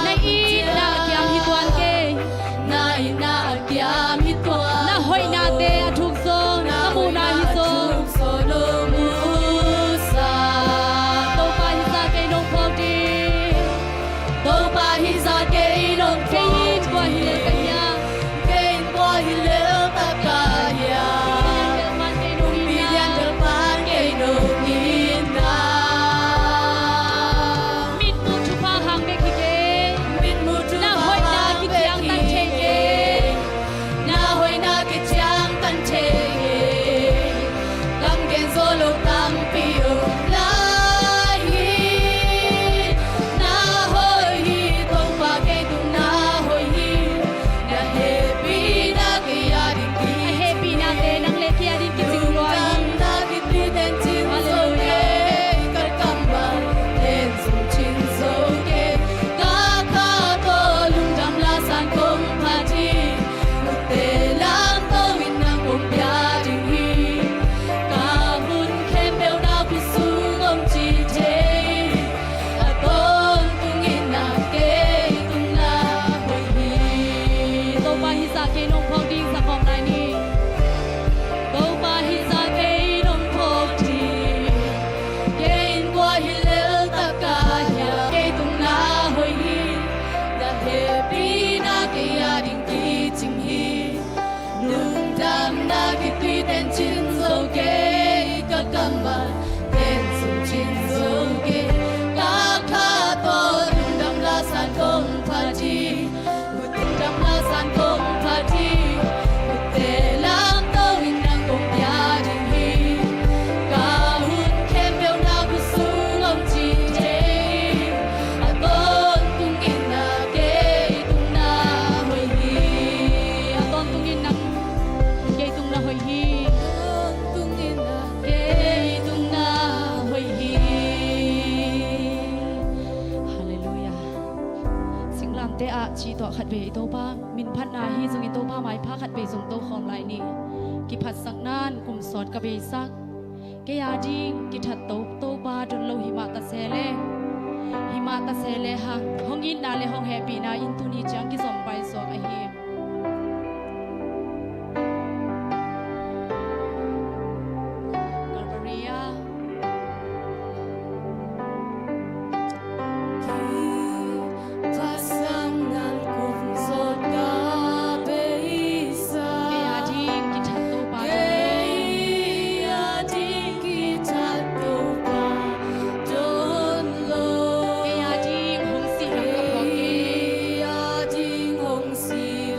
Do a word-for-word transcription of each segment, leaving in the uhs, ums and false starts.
Na itna a kiam hi tuan kei. Na itna a kiam hi tuan. Na hoihnate a thuk zo, na muhna hi zo. Topa hih zah kei nong phawk ding. Topa hih zah kei nong phawk ding. Kei in kua hi lel ka hiam? Kei in kua hi lel ka hiam? Kei nong itna. Mitmuh thupha hang bek hi kei. Na hoihna kiciangtan thei kei. Na hoihna kiciangtan thei kei. Kam gen zo lo tampi om lai hi. Na hoih hi, Topa kei tung na hoih hi. Na hehpihna kei a ding kicing hi. A hehpihnate nang le kei a ding kicing lua hi. Lungdamna kituite in cin zo kei. Halleluiah. Ka kam bang ten zong cin zo kei. Ka kha tawh lungdam la san kong phat hi. Utte lamto in nang kong pia ding hi. Ka hun khempeuh na khutsung om ci thei. A tawntungin na kei tung na hoih hi. Topa hih zah kei nong phawk ding sa khawm lai ni. Topa hih zah kei nong phawk ding. Kei in kua hi lel ka hiam? Kei tung na hoih hi. Na hehpihna kei a ding kicing hi. Lungdamna kituite in cin zo kei. Ka kam bang ten zong cin zo kei. Ka kha tawh lungdam la san kong phat hi. Lungdam la san kong phat hi. Utte lamto in nang kong pia ding hi. Ka hun khempeuh na khutsung om ci thei. A tawntungin na kei tung na hoih hi. A tawntungin nang kei tung na hoih hi. Kei tung na hoih hi. Halleluiah. Singlamteh ah ci tawh khatvei i Topa min phatna hi zongin Topa maipha khatvei zong to khawm lai ni. Kiphatsakna in kum sawt ka beisak. Kei a ding kithat to, Topa don lo hi mah ta se leh. Hi mah ta se leh hang. Hong itna le hong hehpihna in tuni ciang kizom pai suak ahi. Calvary ah. Kiphatsakna in kum sawt ka beisak. Kei a ding kithat Topa don lo. Kei a ding kithat Topa don lo. Kei a ding hong sih lam ka phuak hi. Kei a ding hong sih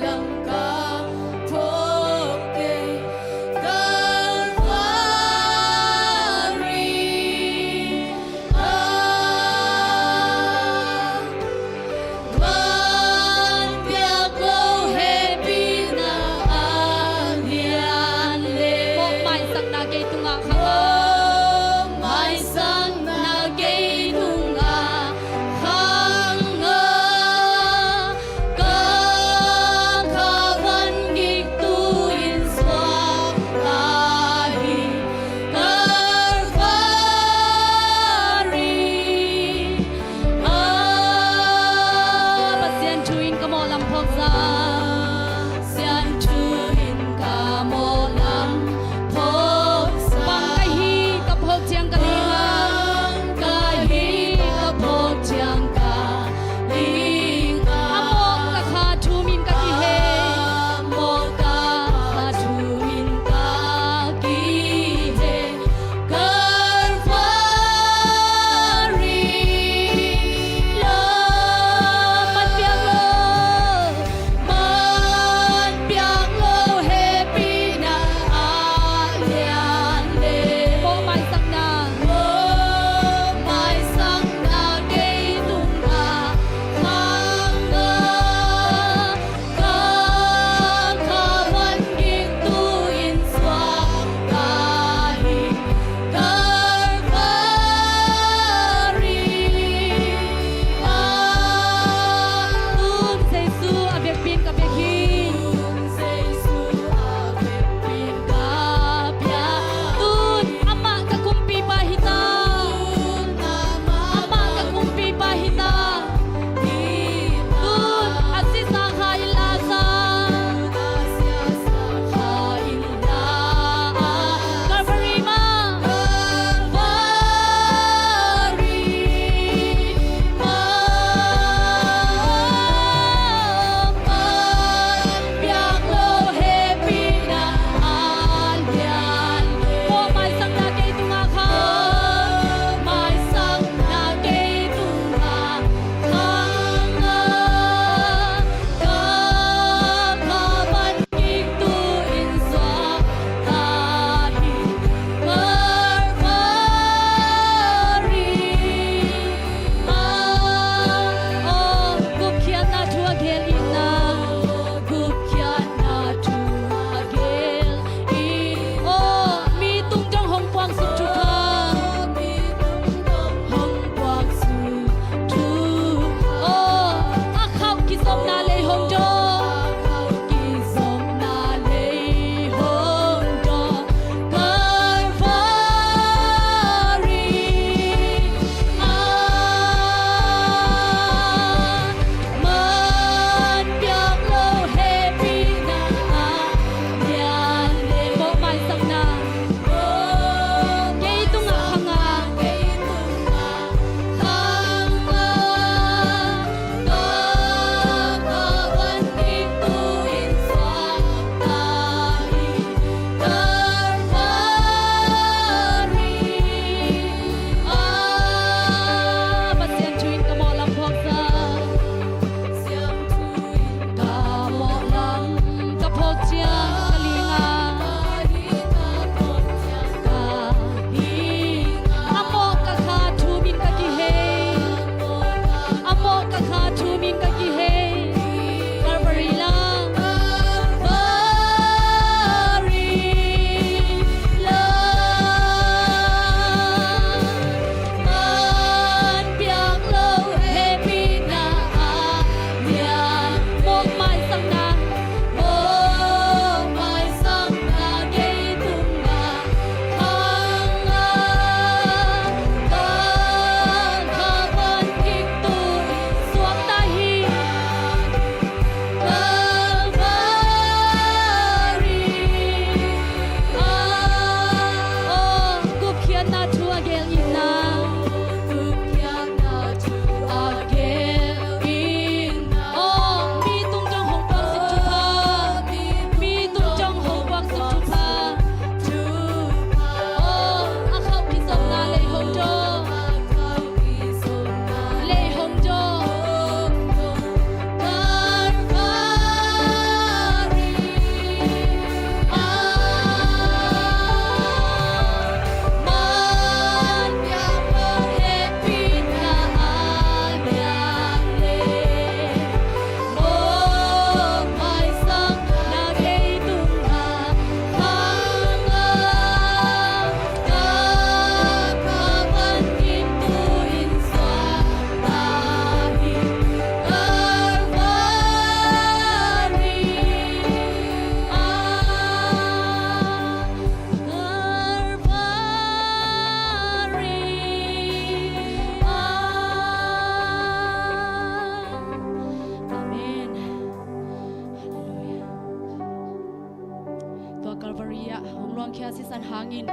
Khia sisan hangin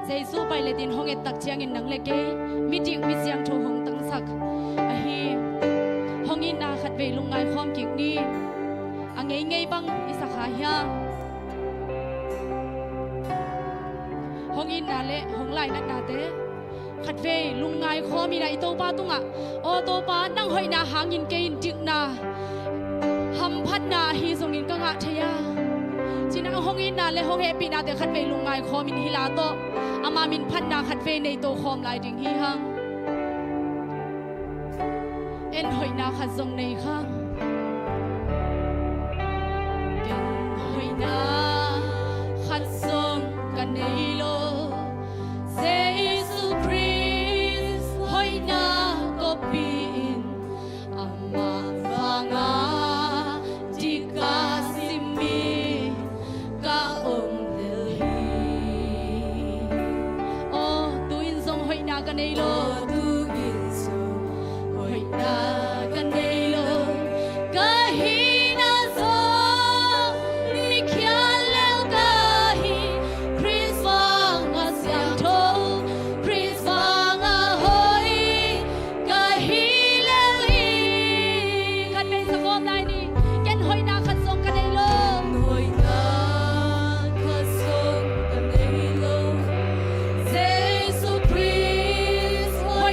Jesu pailet in hong et tak ciangin nang le kei midik misiangtho hong tangsak ahi. Hong itna khatvei lungngai khawm kik ni. A ngeingei bang i sa kha hiam? Hong itna le hong lainatnate khatvei lungngai khawm in a i Topa tungah, aw Topa, nang hoihna hangin kei in dikna, hamphatna ahi zongin ka ngah thei a, ci-in a hong itna le hong hehpihnate khatvei lungngai khawm in hi la tawh ama min phatna khatvei nei to khawm lai ding hi hang. En hoihna khat zong nei khang. Ken hoihna khat zong ka nei lo. Jesu Khrist hoihna kopi in amah vanga dik a sim mi ka om lel hi. Aw, tu-in zong hoihna ka nei lo. Tu-in zong hoihna ka nei lo. Ka hihna zong mi khial lel ka hi. Khrist vanga siangtho, Khrist vanga hoih ka hi lel hi. Khatvei sa khawm lai ni. Ken hoihna khat zong ka nei lo. Hoihna khat zong ka nei lo. Jesu Khrist hoih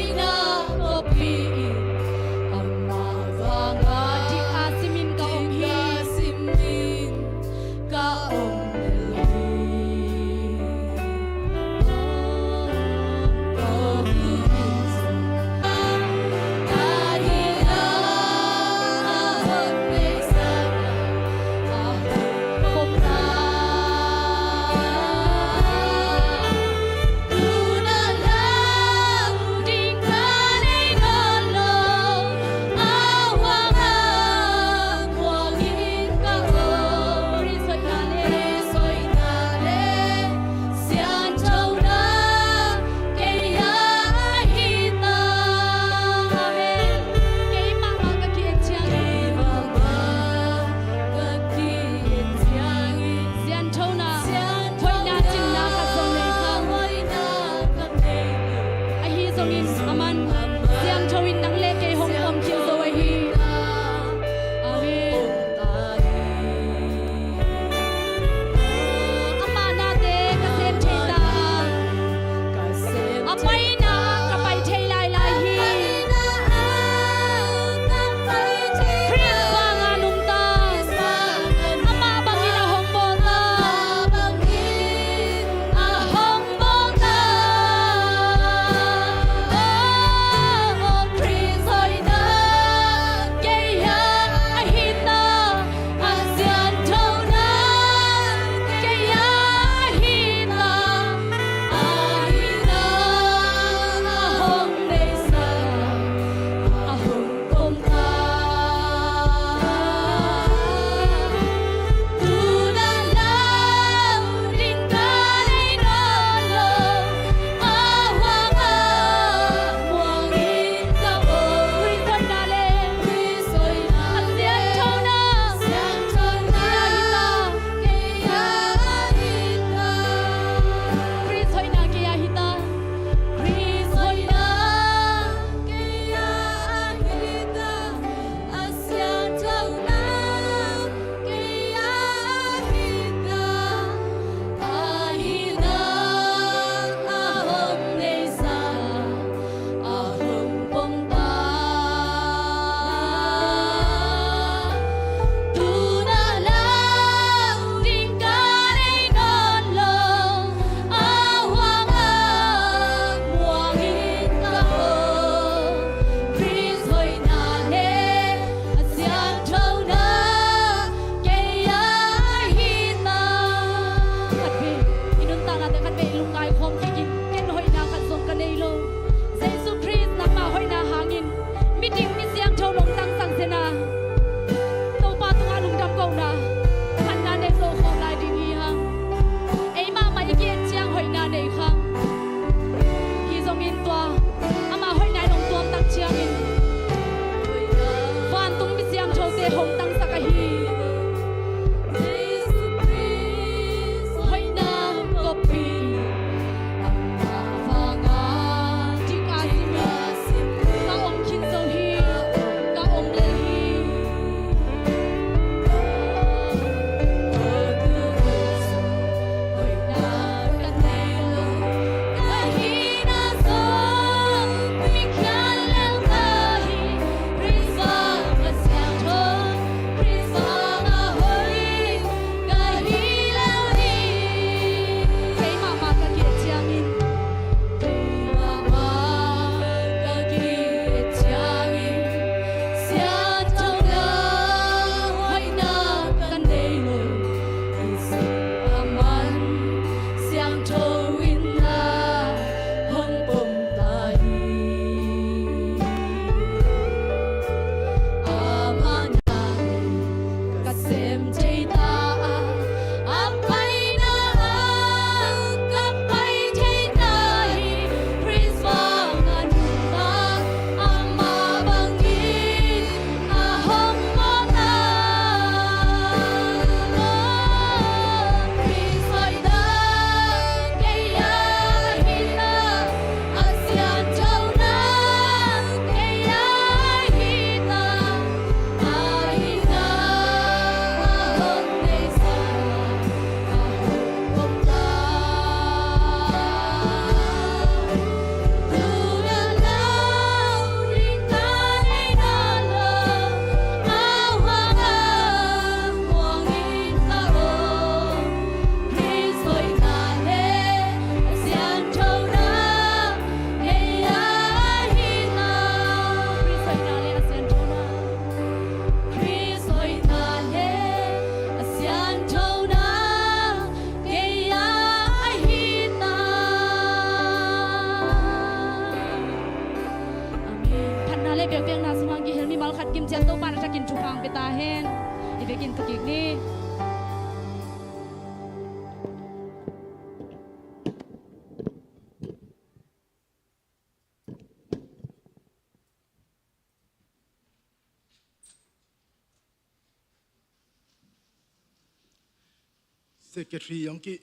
Secretary hong ki,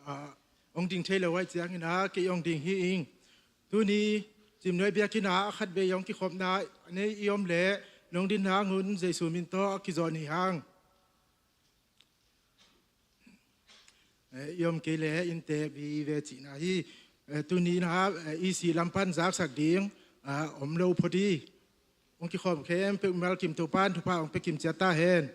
ah, hong ding thei lo ahih ciangin ah, kei hong ding hi ing. Tuni Cimnuai biakinn ah a khatvei hong kikhopna nei i om leh, nong dinna ngun Jesu min tawh a kizawn hi hang. Eh, i om kei leh innte vive cihna hi. Eh, tuni in ah, eh, E C lam pan zaksak ding, ah, om lo phot hi. Hong kikhop khempeuh mimal kim Topa'n thupha hong pia kim ciat ta hen.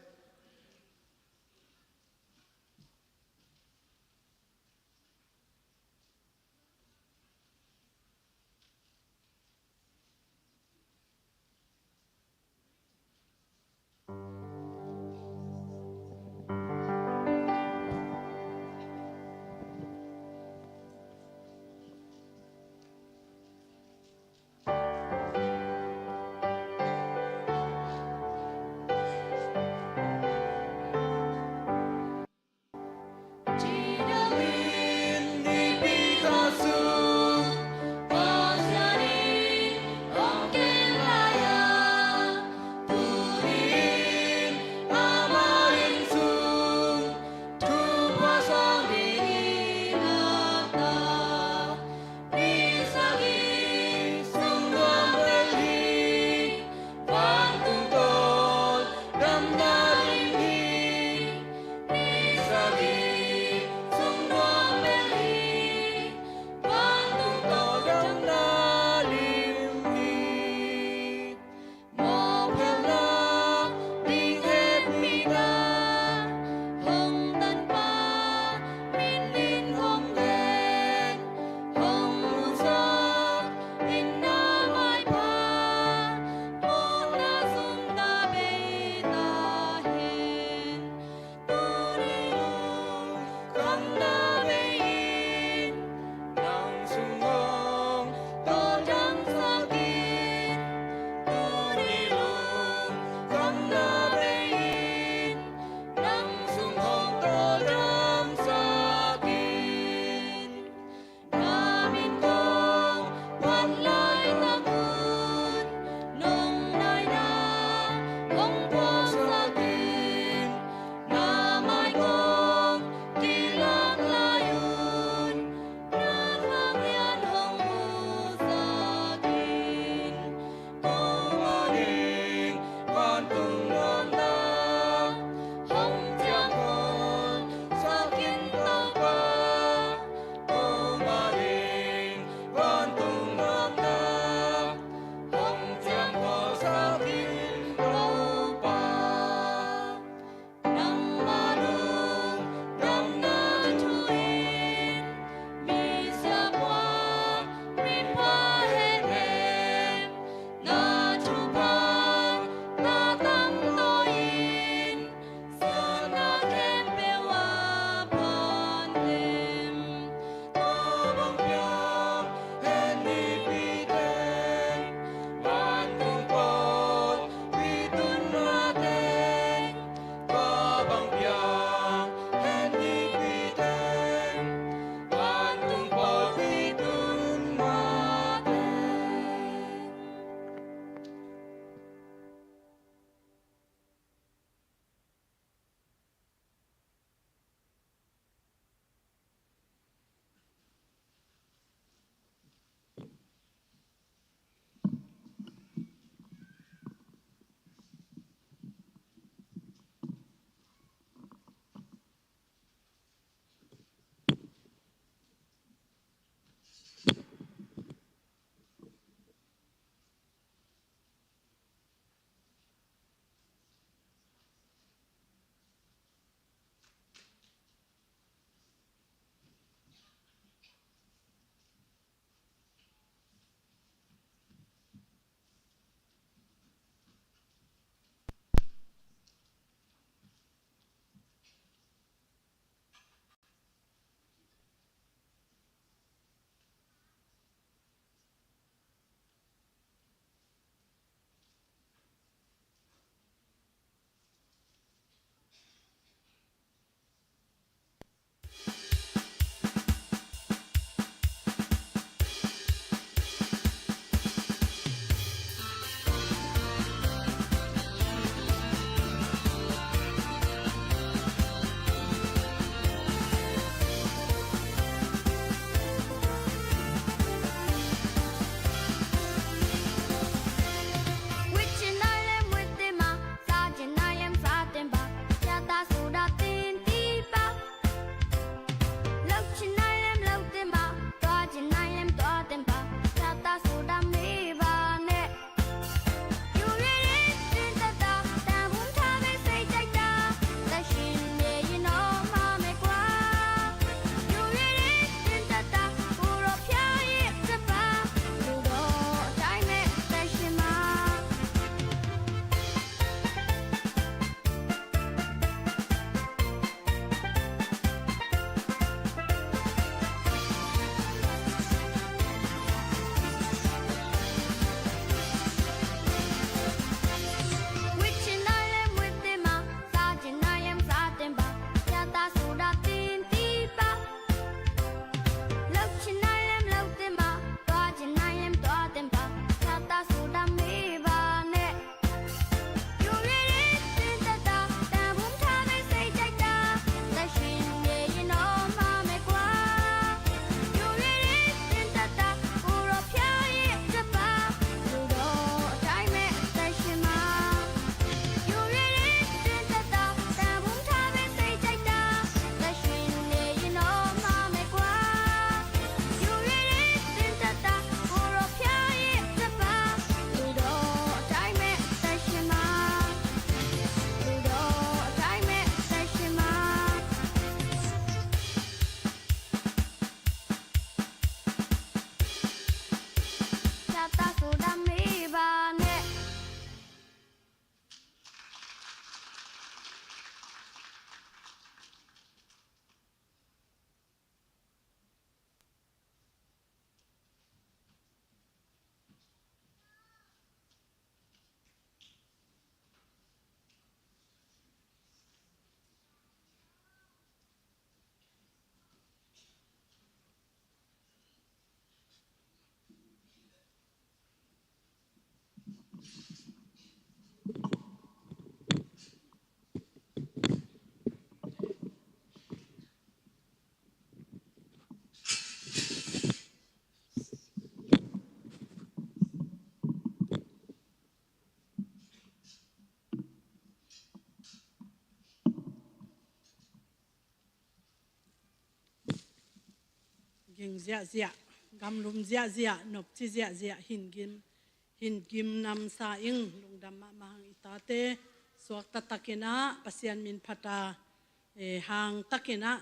ziahziah, gamlum ziahziah, nopci ziahziah, hingim, hingim namsa ing. Lungdam mahmah hang i tate suakta takin ah Pasian min phat a, eh, hang takin ah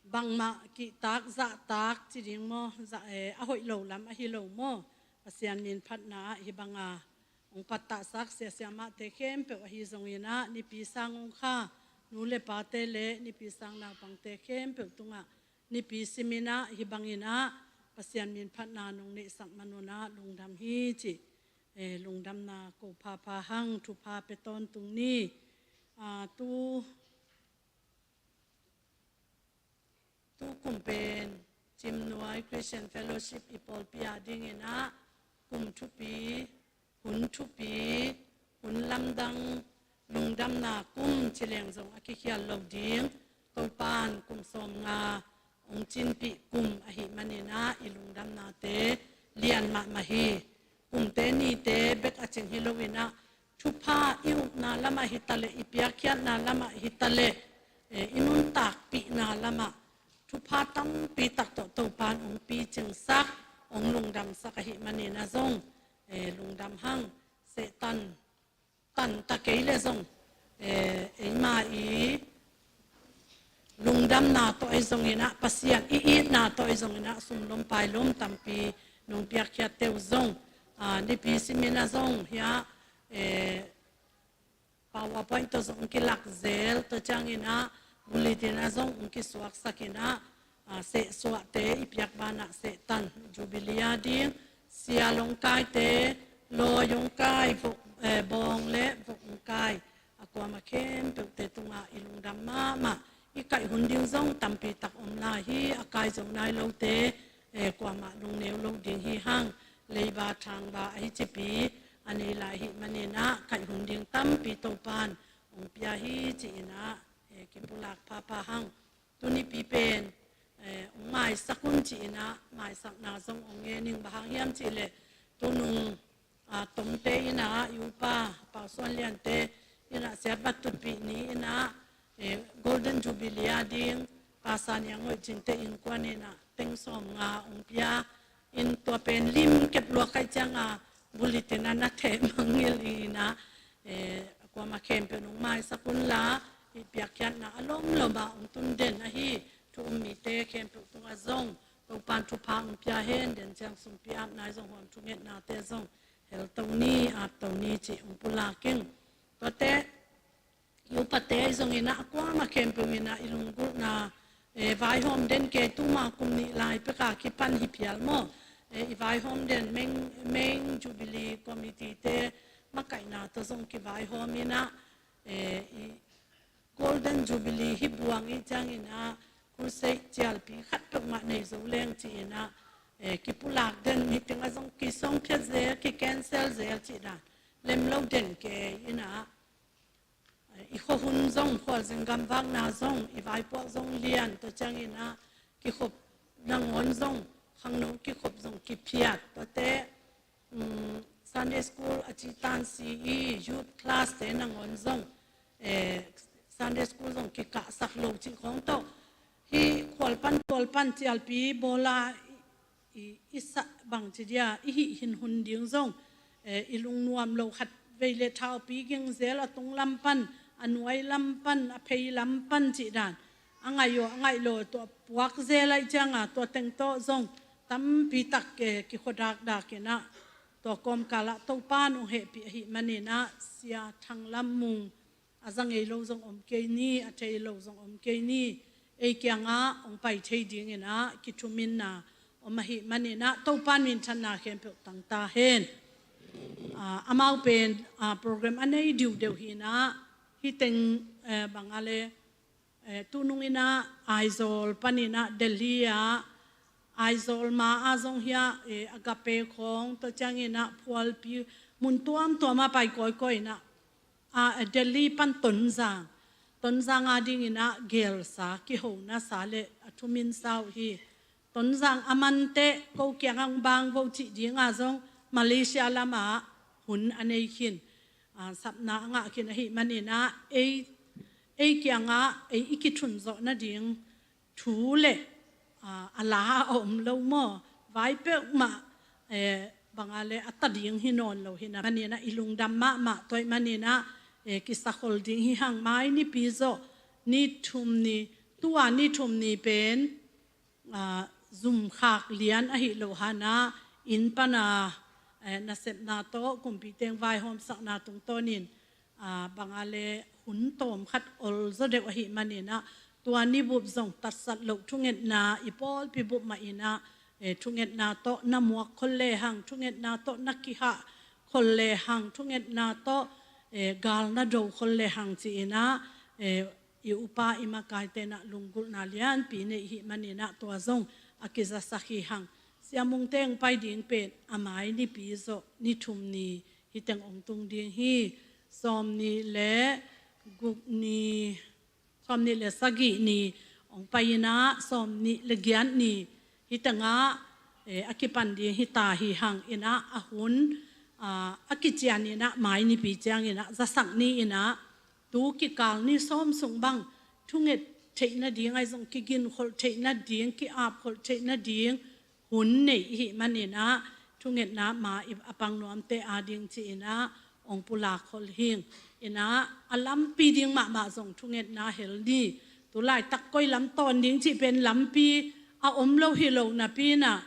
bangmah kihtak zahtak ci ding maw, zah, eh, a hoih lo lam ahi lo maw, Pasian min phatna ah hih banga hong pattahsak sia siamahte khempeuh ahi zongin ah, nipi sang hong kha nu le pate le nipi sang naupangte khempeuh tungah nipi simin ah hih bangin ah Pasian min phatna nong neihsak man un ah lungdam hi cih, eh, lungdamna ko phapha hang, thupha pia tawntung ni. Ah, tu, tu kum pen Cimnuai Christian Fellowship i pawlpi a dingin ah kum thupi, hun thupi, hun lamdang, lungdamna kum ci leng zong a kikhial lo ding, Topan kum sawmnga hong cinpih kum ahih manin ah i lungdamnate lian mahmah hi. Kumte nite bek a cing hi loin ah thupha i upna lamah hi taleh, i piakkhiatna lamah hi taleh, eh, i nuntakpihna lamah thupha tampi tak tawh Topan hong picingsak, hong lungdamsak ahih manin ah zong, eh, lungdam hang. Sehtan tan ta kei le zong, eh, eima i lungdamna tawh ahi zongin ah, Pasian i itna tawh ahi zongin ah, sum lom pai lom tampi nong piakkhiat teuh zong, ah, nipi simin ah zong hiah, eh, PowerPoint tawh zong kilak zel, tua ciangin ah bulletin ah zong kisuaksak in ah, ah, sehsuahte i piak banah sehtan, Jubilee a ding, sia longkaite, lawi hong kai, vok, eh, bawng le vok hong kai, a kuamah khempeuhte tungah i lungdam mahmah. I kaih hun ding zong tampi tak om lai hi, a kai zo nai lote, eh, kuamah lungneu lo ding hi hang. Leiba thangba ahi cipi a nei lai ahih manin ah kaih hun ding tampi Topan hong pia hi ci-in ah, eh, kipulak phapha hang. Tunipi pen, eh, hong maisak un ci-in ah, maisakna zong hong ngen ing. Bang hang hiam cih leh tunung, ah, Tomte in ah, i upa Pau Suan Liante in ah, siatvat tutpih ni in ah, eh, Golden Jubilee a ding Pastor Niang Hoih Cingte innkuan in ah teng sawmnga hong pia in, tua pen lim kep lua kaih ciang a bulletin ah na theh mangngilh in ah, eh, kuamah khempeuh nong maisak un la, i piakkhiatna a lomlom ah hong tun den ahi thu um mite khempeuh tungah zong Topan thupha hong pia hen. Den ciang sumpi apna zong, huam thungetnate zong hel to ni, ap to ni cih hong pulak ing. Tuate i upate zongin ah, a kuamah khempeuh in ah i lunggulhna, eh, vaihawm den kei, tuma kum nih lai pek a kipan hi phial maw. Eh, i vaihawm den, main, main Jubilee Committee-te makaihna tawh zong kivaihawm in ah, eh, i Golden Jubilee hi buang i ciangin ah, crusade cialpi khat peuhmah nei zo leng ci-in ah, eh, kipulak den, meeting ah zong kisongphiat zel, ki-cancel zel cih dan lem lo den kei in ah, i khuahun zong, khualzin gamvakna zong, i vaipuak zong lian, tua ciangin ah kikhop nangawn zong, khangno kikhop zong kiphiat, tuate, um, Sunday school a citan si i youth class-te nangawn zong, eh, Sunday school zong kikahsak lo cih khawng tawh, hih khualpan, khualpan cialpi bawla i, i sah bangci dia i hih hin hun ding zong, eh, i lungnuam lo khat vei le thaupi ging zel, a tung lam pan, a nuai lam pan, a phei lam pan cih dan, a ngaih aw, a ngaih lo, tua puak zel ahih ciang a, tua teng tawh zong tampi tak, eh, kikhuadakdak in ah, tua kawmkal ah Topan hong hehpih ahih manin ah, Sia Thang Lam Mung a za ngei lo zong om kei ni, a thei lo zong om kei ni, ei kiangah hong pai thei dingin ah kithuminna om ahih manin ah, Topan minthanna khempeuh tang ta hen. Ah, amau pen, ah, program a nei diudeuh hi in ah, hih teng, eh, bang a le, eh, tunung in ah Aizawl panin ah Delhi ah, Aizawl ma ah zong hiah, eh, Agape khawng, tua ciangin ah phualpi mun tuamtuam ah pai kawikawi in ah, ah, Delhi pan Tonzang, Tonzang a dingin ah geelsa, kihonasa le a thuminsa uh hi. Tonzang a man teh ko kiangah hong bang vo cih ding a zong Malaysia lamah hun a nei khin, ah, sapna a ngah khin ahih manin ah, ei, ei kiangah ei i kithun zawh nading thu le a, a la a om lo maw, vai peuhmah, eh, bang a le a ta ding hi nawn lo hi na manin ah, i lungdam mahmah tuai manin ah, eh, kisakhol ding hi hang. Mai nipi zawh ni thum ni, tua ni thum ni pen, a, zumkhak lian ahi lo hang ah, inn pan a, eh, nasepna tawh kumpi teng vaihawmsakna tungtawnin, a, bang a le hun tawm khat ol zaw deuh ahi manin ah, tua ni bup zong tatsat loh thungetna i pawlpi bup mah in ah, eh, thungetna tawh na muak khol le hang, thungetna tawh na kihah khol le hang, thungetna tawh, eh, gal na do khol le hang ci-in ah, eh, i upa i makaite in ah lunggulhna lianpi nei hi manin ah, tua zong a kizasak hi hang. Sia Mung teng pai ding pen a mai nipi zawh ni thum ni hi teng ong tung ding hi. Sawm nih le guk ni, sawm nih le sagih ni ong pai in ah, sawm nih le giat ni hi teng ah, eh, a kipan ding hi ta hi hang. In ah a hun, ah, a kician in ah mai nipi ciangin ah, zasak ni in ah, tu kikal ni sawm sung bang thunget theih nading ahi zong, kiginkholh theih nading, ki-apkholh theih nading hun nei hi manin ah, thungetna ma i a pang nuamte ading ci-in ah ong pulak khol hing. In ah a lampi ding mahmah zong thungetna hel ni. Tu laitak koi lam tawn ding cih pen lampi a om lo hi lo napi in ah,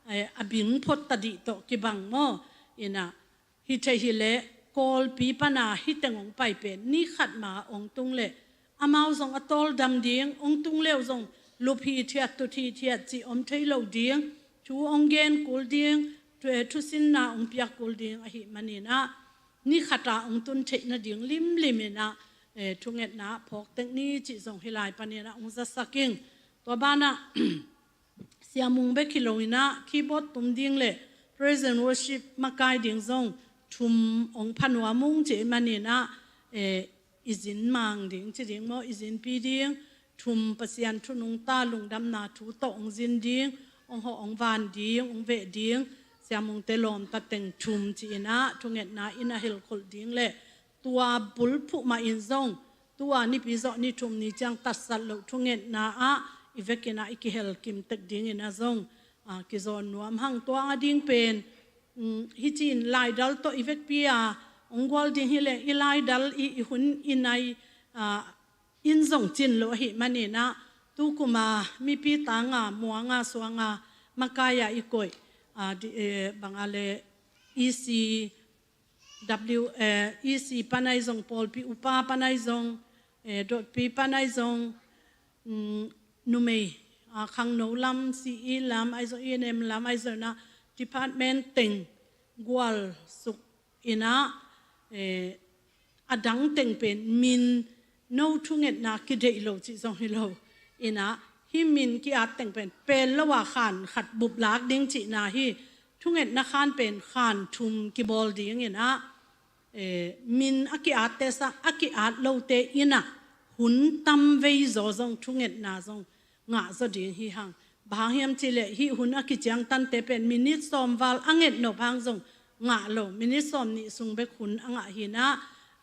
eh, a bing phot tadih tawh kibang maw. In ah hi thei hi leh, Kawlpi pan a hi teng ong pai pen ni khat ma ong tung leh, amau zong a tawldam ding, ong tung le uh zong lup hithiat, tut hithiat cih om thei lo ding, thu ong gen kul ding, thu, eh, thusinna ong piak kul ding ahi manin ah, ni khat a ong tun theih nading limlim in ah, eh, thungetna phawk tek ni cih zong hi lai panin ah ong zasak ing. Tua ban ah Sia Mung bek hi lo in ah, keyboard tum ding le praise and worship makai ding zong thum ong pha nuam ung ci manin ah, eh, i zin mang ding ci ding maw, i zinpi ding, thum Pasian thu nungta lungdamna thu tawh ong zin ding, ong hawh ong van ding, ong veh ding, Sia Mung te lawmta teng thum ci-in ah, thungetna in a helkholh ding le, tua bulphuh mah in zong, tua nipi zawh ni thum ni ciang tatsat loh thungetna ah i vekin ah i kihel kim tek dingin ah zong, ah, kizawn nuam hang. Tua ading pen, um, hi ci-in laidal tawh i vekpi a ong gual ding hi leh, i laidal i, i hun i nai, ah, in zong cin lo ahi manin ah, tu kum a mipi tang a, muang a, suang a, makai a i koih, ah, di, eh, bang a le E C W, eh, E C pan ahi zong, pawlpi upa pan ahi zong, eh, dotpi pan ahi zong, mm, numei, ah, khangno lam, C E lam ahi zong, E N M lam ahi zong in ah, department teng gual suk in ah, eh, a dang teng pen min no thungetna kideih lo cih zong hi lo. In ah, hi min ki-at teng pen pel lo a khan khat bup lak ding cihna hi. Thungetna khan pen khan thum kibawl ding in ah, eh, min a ki-atte sang a ki-at lote in ah hun tam vei zaw zong thungetna zong ngah zaw ding hi hang. Bang hang hiam cih leh, hih hun a kiciangtante pen minit sawm val a nget nop hang zong ngah lo, minit sawm nih sung bek hun a ngah hi in ah,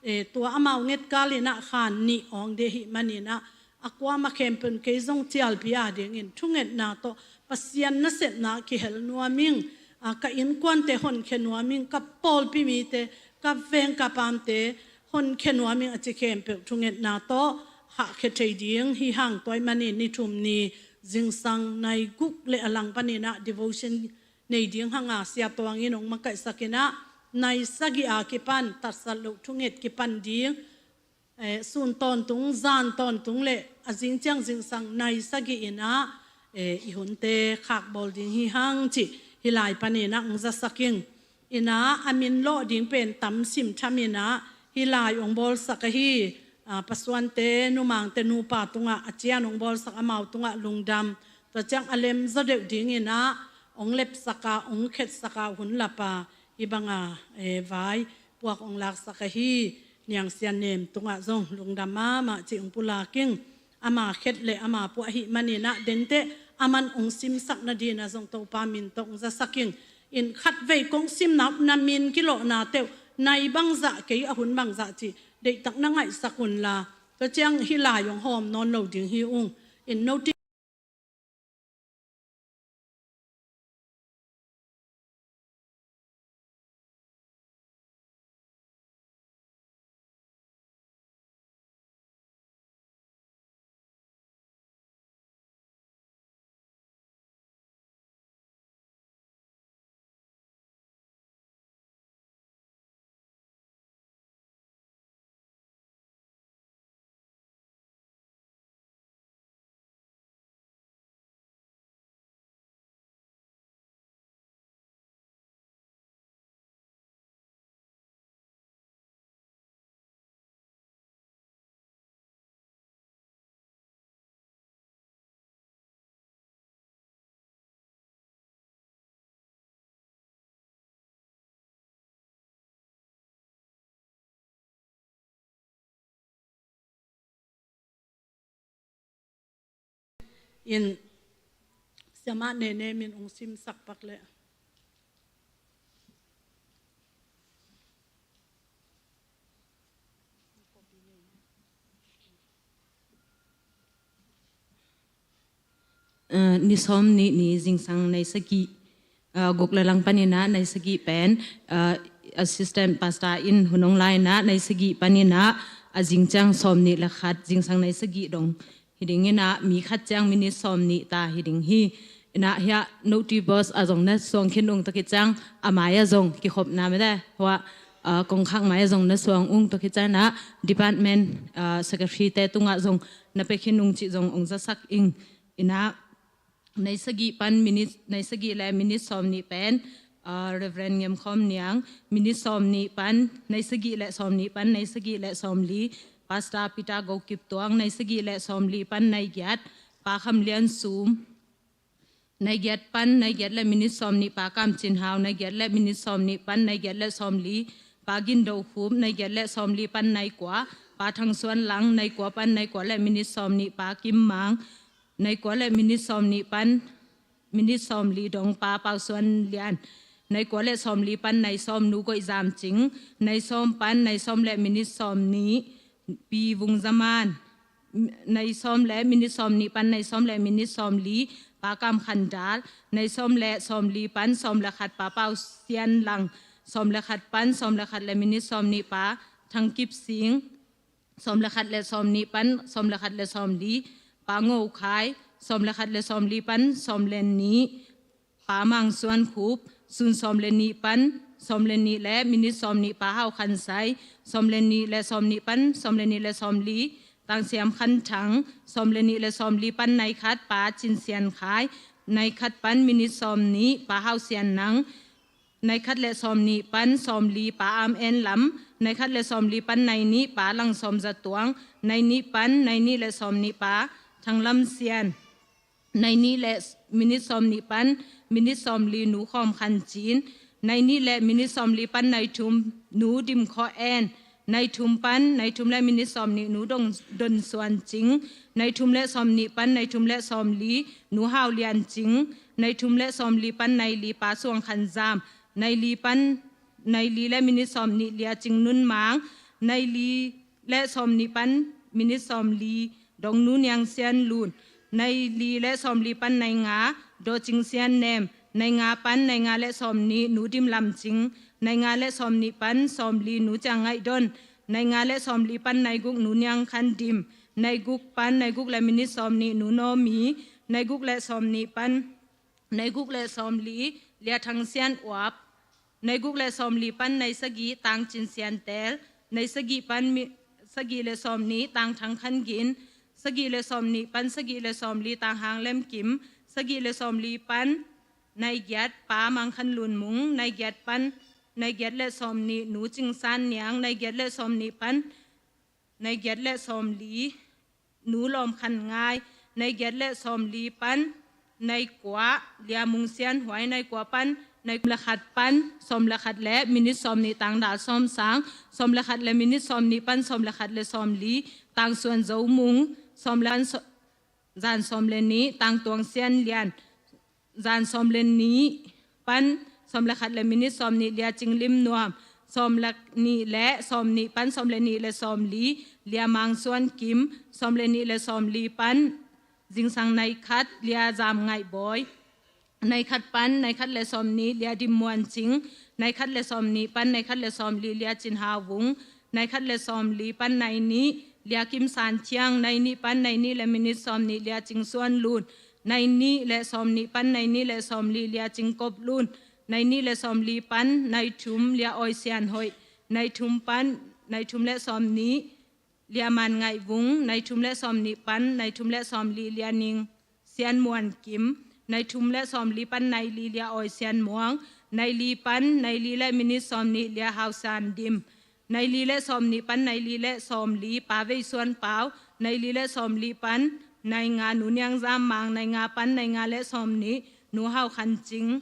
eh, tua amau ngetkal in ah khan nih awng ding hi manin ah, a kuamah khempeuh in kei zong cialpi adingin thungetna tawh Pasian nasepna kihel nuam ing, ah, ka innkuante honkhia nuam ing, ka pawlpi mite, ka veng ka pamte honkhia nuam ing a ci khempeuh thungetna tawh hahkhia thei ding hi hang. Tua ahih manin ni thum ni zingsang nai guk le a lang panin ah devotion nei ding hang a, Sia Tuang in ong makaihsak in ah, nai sagih a kipan tatsat loh thunget kipan ding, eh, sun tawntung, zan tawntung le a zing ciang zingsang nai sagih in ah, eh, i hunte khakbawl ding hi hang cih hi lai panin ah ong zasak ing. In ah, a min lawh ding pen tam sim tham in ah, hi lai ong bawlsak ahi, ah, pasuante, numangte, nupa tungah a cian ong bawlsak, amau tungah lungdam. Tua ciang a lem zaw deuh dingin ah ong lepsak a, ong khetsak a, hun lap a, hih bang a, eh, vai puak ong laksak ahi Niang Sian Nem tungah zong lungdam mahmah cih ong pulak ing. Ama khet le ama puah ahih manin ah, denteh aman ong simsak nadingin ah zong Topa min tawh ong zasak ing. In khatvei kong simna na min kilawhnate uh, nai bangzah, kei a hun bangzah cih deihtak na ngaihsak unla, tua ciang hih lai ong hawm nawn lo ding hi ung. In notice In siamah Nene min ong simsak pak leh. Eh, ni sawm nih ni zingsang nai sagih, eh, guk le lang panin ah nai sagih pen, eh, assistant pastor in hun ong la in ah nai sagih panin ah a zing ciang sawm nih le khat zingsang nai sagih dong hi ding in ah mi khat ciang minit sawm nih ta hi ding hi. In ah hiah noti boss ah zong na suang khin ung, tua khit ciang a mai ah zong kikhopna mete hua, ah, kongkhak mai ah zong na suang ung, tua khit ciang ah department, ah, secretary te tungah zong na pia khin ung cih zong ong zasak ing. In ah nai sagih pan minit, nai sagih le minit sawm nih pen, ah, Reverend Ngem Khawm Niang, minit sawm nih pan nai sagih le sawm nih pan nai sagih le sawm li, Pastor Peter Go Kip Tuang, nai sagih le sawm li pan nai giat, Pa Kham Lian Sum, nai giat pan nai giat le minit sawm nih Pa Kam Cin Hau, nai giat le minit sawm nih pan nai giat le sawm li Pa Gin Do Khup, nai giat le sawm li pan nai kua Pa Thang Suan Lang, nai kua pan nai kua le minit sawm nih Pa Kim Mang, nai kua le minit sawm nih pan minit sawm li dong Pa Pau Suan Lian, nai kua le sawm li pan nai sawm Nu Goih Zam Cing, nai sawm pan nai sawm le minit sawm nih Pi Vung Za Man, nai sawm le minit sawm nih pan nai sawm le minit sawm li Pa Kam Khan Dal, nai sawm le sawm li pan sawm le khat Pa Pau Sian Lang, sawm le khat pan sawm le khat le minit sawm nih Pa Thang Kip Sing, sawm le khat le sawm nih pan sawm le khat le sawm li Pa Ngo Khai, sawm le khat le sawm li pan sawm le nih Pa Mang Suan Khup, sun sawm le nih pan sawm le nih le minit sawm nih Pa Hau Khan Sai, sawm le nih le sawm nih pan sawm le nih le sawm li Tang Siam Khan Thang, sawm le nih le sawm li pan nai khat Pa Cin Sian Khai, nai khat pan minit sawm nih Pa Hau Sian Nang, nai khat le sawm nih pan sawm li Pa Am En Lam, nai khat le sawm li pan nai nih Pa Lang Sawm Za Tuang, nai nih pan nai nih le sawm nih Pa Thang Lam Sian, nai nih le minit sawm nih pan minit sawm li Nu Khawm Khan Cin, nai nih le minit sawm li pan nai thum Nu Dim Khaw En, nai thum pan nai thum le minit sawm nih Nu Dong Don Suan Cing, nai thum le sawm nih pan nai thum le sawm li Nu Hau Lian Cing, nai thum le sawm li pan nai li Pa Suang Khan Zam, nai li pan nai li le minit sawm nih Lia Cing Nun Mang, nai li le sawm nih pan minit sawm li dong Nu Niang Sian Lun, nai li le sawm li pan nai nga Daw Cing Sian Nem, nai nga pan nai nga le sawm nih Nu Dim Lam Cing, nai nga le sawm nih pan sawm li Nu Ciang Ngaih Don, nai nga le sawm li pan nai guk Nu Niang Khan Dim, nai guk pan nai guk le minit sawm nih Nu Naw Mi, nai guk le sawm nih pan nai guk le sawm li Lia Thang Sian Uap, nai guk le sawm li pan nai sagih Tang Cin Sian Tel, nai sagih pan mi, sagih le sawm nih Tang Thang Khan Gin, sagih le sawm nih pan sagih le sawm li Tang Hang Lem Kim, sagih le sawm li pan nai giat Pa Mang Khan Lun Mung, nai giat pan nai giat le sawm nih Nu Cing San Niang, nai giat le sawm nih pan nai giat le sawm li Nu Lawm Khan Ngai, nai giat le sawm li pan nai kua Lia Mung Sian Huai, nai kua pan nai le khat pan sawm le khat le minit sawm nih Tang Dal Sawm Sang, sawm le khat le minit sawm nih pan sawm le khat le sawm li Tang Suan Zo Mung, sawm le pan sawm zan sawm le nih Tang Tuang Sian Lian, zan sawm le nih pan sawm le khat le minit sawm nih Lia Cing Lim Nuam, sawm le nih le sawm nih pan sawm le nih le sawm li Lia Mang Suan Kim, sawm le nih le sawm li pan zingsang nai khat Lia Zam Ngaih Bawi, nai khat pan nai khat le sawm nih Lia Dim Muan Cing, nai khat le sawm nih pan nai khat le sawm li Lia Cin Hau Vung, nai khat le sawm li pan nai nih Lia Kim San Thiang, nai nih pan nai nih le minit sawm nih Lia Cing Suan Lun, nai nih le sawm nih pan nai nih le sawm li Lia Cing Kop Lun, nai nih le sawm li pan nai thum Lia Awi Sian Hoih, nai thum pan nai thum le sawm nih Lia Man Ngaih Vung, nai thum le sawm nih pan nai thum le sawm li Lia Ning Sian Muan Kim, nai thum le sawm li pan nai li Lia Awi Sian Muang, nai li pan nai li le minit sawm nih Lia Hau San Dim, nai li le sawm nih pan nai li le sawm li Pa Vei Suan Pau, nai li le sawm li pan nai nga Nu Niang Zam Mang, nai nga pan nai nga le sawm nih Nu Hau Khan Cing,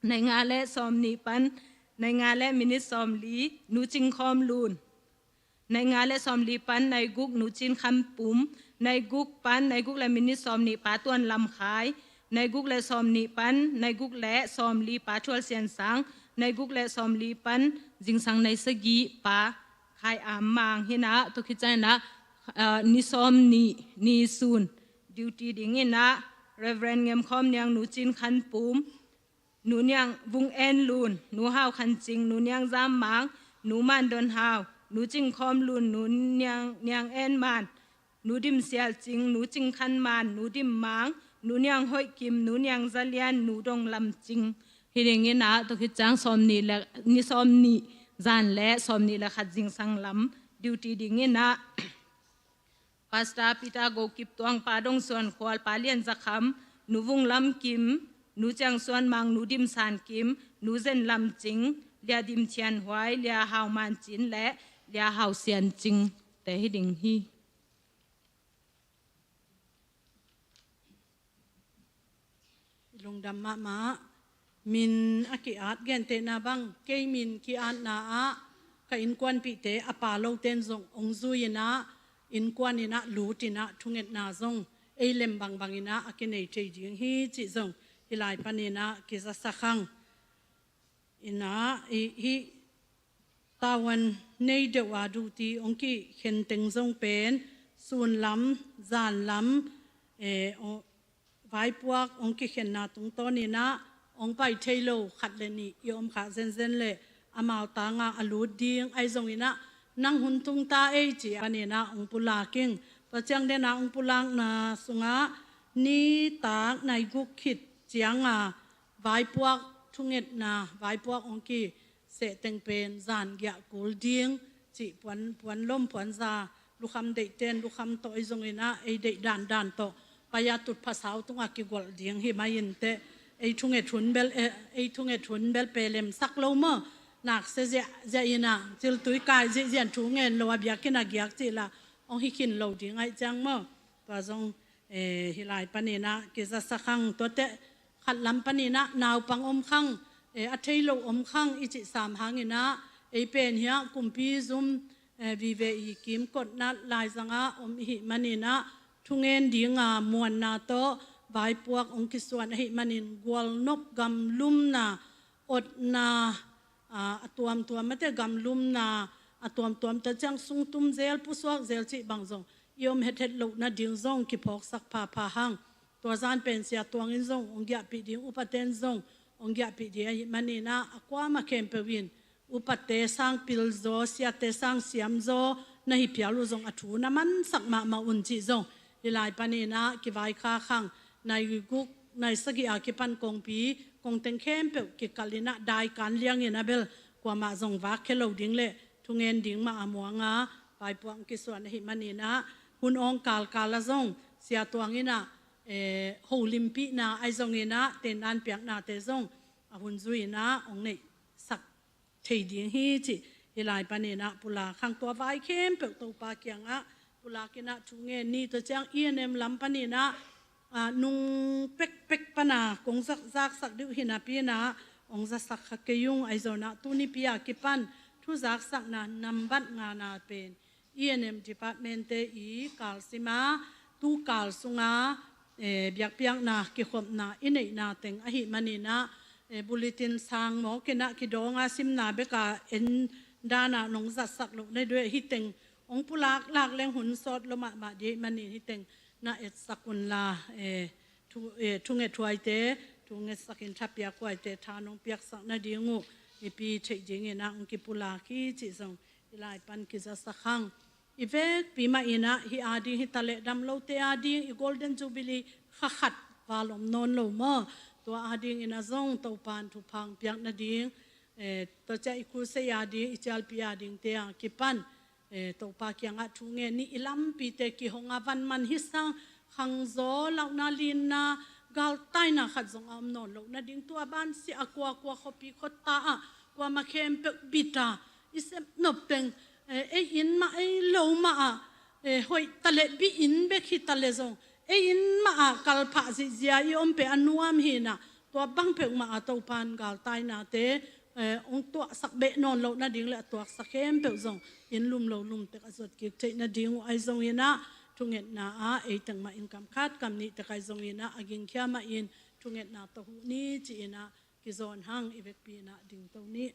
nai nga le sawm nih pan nai nga le minit sawm li Nu Cing Khawm Lun, nai nga le sawmli pan nai guk Nu Cin Khan Pum, nai guk pan nai guk le minit sawmnih pa Tuan Lam Khai, nai guk le sawmnih pan nai guk le sawmli pa Thual Sian Sang, nai guk le sawmli pan zingsang nai sagih pa Khai Am Mang hi in ah, tua khit ciang in ah, ah, ni sawmnih ni sun duty ding in ah, Reverend Ngem Khawm Niang, Nu Cin Khan Pum, Nu Niang Vung En Lun, Nu Hau Khan Cing, Nu Niang Zam Mang, Nu Man Don Hau, Nu Cing Khawm Lun, Nu Niang, Niang En Man, Nu Dim Sial Cing, Nu Cing Khan Man, Nu Dim Mang, Nu Niang Hoih Kim, Nu Niang Za Lian, Nu Dong Lam Cing. Hi ding in ah, tua khit ciang sawmnih le, ni sawmnih zan le sawmnih le khat zingsang lam duty ding in ah, Pastor Peter Go Kip Tuang, Pa Dong Suan Khual, Pa Lian Za Kham, Nu Vung Lam Kim, Nu Ciang Suan Mang, Nu Dim San Kim, Nu Zen Lam Cing, Lia Dim Thian Huai, Lia Hau Man Cin le Lia Hau Sian Cing te hi ding hi. Lungdam mahmah. Min a ki-at gentehna bang, kei min ki-atna ah ka innkuanpihte a pa loten zong hong zui in ah, innkuan in ah lut in ah, thungetna zong ei lem bangbang in ah a kinei thei ding hi cih zong hih lai panin ah kizasak hang. In ah, i, hih tavuan nei deuh a duty hong kikhen teng zong pen, sun lam, zan lam, eh, o, vaipuak hong kikhenna tungtawn in ah, hong pai thei lo khat le nih i om khak zenzen leh, amau tang a a lut ding ahi zongin ah, nang hun tung ta ei ci a panin ah hong pulak ing. Tua ciang den ah hong pulakna sungah, nitak nai guk khit ciang a, vaipuak thungetna, vaipuak hong kiseh teng pen zan giah kul ding cih, puan, puan lom puan za, lukham deihten lukham tawh ahi zongin ah, ei deih dandan tawh pai a tutphah sau tungah kigolh ding hi mah inteh, ei thunget hun bel, eh, ei thunget hun bel pelemsak lo maw, nakse ziahziah in ah, ciltui kai ziahziah in thu ngen lo a, biakinn a giak cih lah hong hi khin lo ding ahih ciang maw. Tua zong, eh, hih lai panin ah kizasak hang. Tuate khat lam panin ah naupang om khang, eh, a thei lo om khang i cih sam hangin ah, ei pen hiah kumpi zum, eh, vive i kimkotna laizang ah om i hih manin ah, thungen ding a muanna tawh vaipuak hong kisuan ahih manin, gualnop, gamlumna, otna, a, a tuamtuam, mate, gamlumna a tuamtuam, tua ciang sungtum zel, pusuak zel cih bang zong i om hethet loh nading zong kiphawksak phapha hang. Tua zan pen Sia Tuang in zong hong giahpih ding, upaten zong hong giahpih ding ahih manin ah, a kuamah khempeuh in upate sang pilzaw, siate sang siamzaw na hi phial uh zong a thu na mansak mahmah un cih zong hih lai panin ah kivaikhak hang. Nai guk, nai sagih a kipan kongpi, kongteng khempeuh kikal in ah, daikan liang in ah bel kuamah zong vak khia lo ding leh thungen ding mah a muang a, vaipuak kisuan ahih manin ah, hun awng kalkal ah zong Sia Tuang in ah, eh, holimpihna ahi zongin ah, tendan piaknate zong a hun zui in ah hong neihsak thei ding hi cih hih lai panin ah pulak hang. Tua vai khempeuh Topa kiangah pulak in ah thu ngen ni. Tua ciang E N M lam panin ah, ah, nung pekpek pan a kong zak, zaksak ding uh hi napi in ah, hong zasak kha kei ung. Ahi zongin ah, tuni pi a kipan thu zaksakna nambat ngana pen E N M department-te i kalsim a, tu kal sunga, eh, biakpiakna kikhopna i neihna teng ahih manin ah, eh, bulletin sang mawk in ah kidawng a, simna bek a en dan a nong zatsak loh na hi uh, hih teng hong pulak lak leng hun sawt lua mahmah ding ahih manin, hih teng na etsak un la, eh, thu, eh, thunget huaite, thungetsak in thapiak huaite tha nong piaksak nading uh mipi theih dingin ah hong kipulak hi cih zong hih lai pan kizasak hang. I vekpi mah in ah, hih ading hi taleh, dam lote ading, i Golden Jubilee kha khat val om nawn lo maw. Tua adingin ah zong Topa'n thupha hong piak nading, eh, tua ciang i crusade ading, i cialpi adingte a kipan, eh, Topa kiangah thu ngen ni. I lampite kihong a, van man hih sang khangzaw, launa, linna, galtaina khat zong a om nawn loh nading, tua ban sia a kuakua, khuapi khuata ah kuamah khempeuh bit a, i sep nop teng, eh, ei inn mah, ei lo mah ah, eh, hoih taleh bi inn bek hi taleh zong, ei inn mah ah kalphah zihziah i om pen a nuam hi in ah, tua bang peuhmah ah Topa'n galtainate eh, hong tuahsak beh nawn loh nading le a tuaksak khempeuh zong inn lum lo lum tek a zuat kik theih nading uh ahi zongin ah, thungetna ah ei teng mah in kam khat kam nih tek ahi zongin ah, a gingkhia mah in thungetna tawh huh ni ci-in ah kizawn hang. I vekpi in ah dingto ni.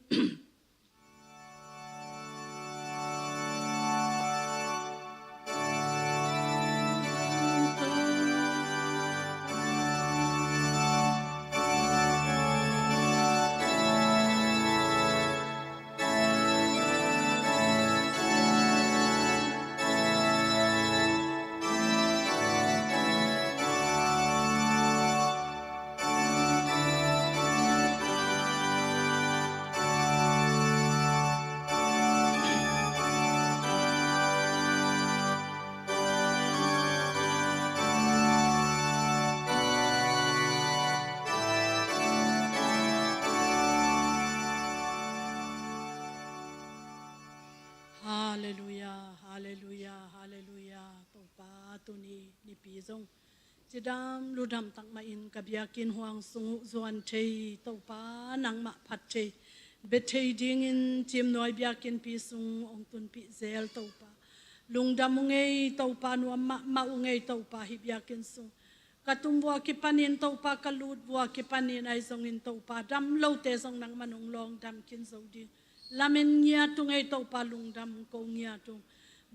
Halleluia, halleluia, halleluia. Topa, tuni nipi zong cidam ludam tak mahin ka biakinn huang sung uh zuan thei Topa, nangmah phat thei, bia thei dingin Ciimnuai biakinnpi sung hong tunpih zel Topa. Lungdam uh ngei Topa, nuam mahmah uh ngei Topa, hih biakinn sung ka tum vua kipanin Topa, ka lut vua kipanin ahi zongin Topa, dam lote zong nangmah nong lawng dam khin zo ding lamen ngiat uh ngei Topa, lungdam ko ngiat uh.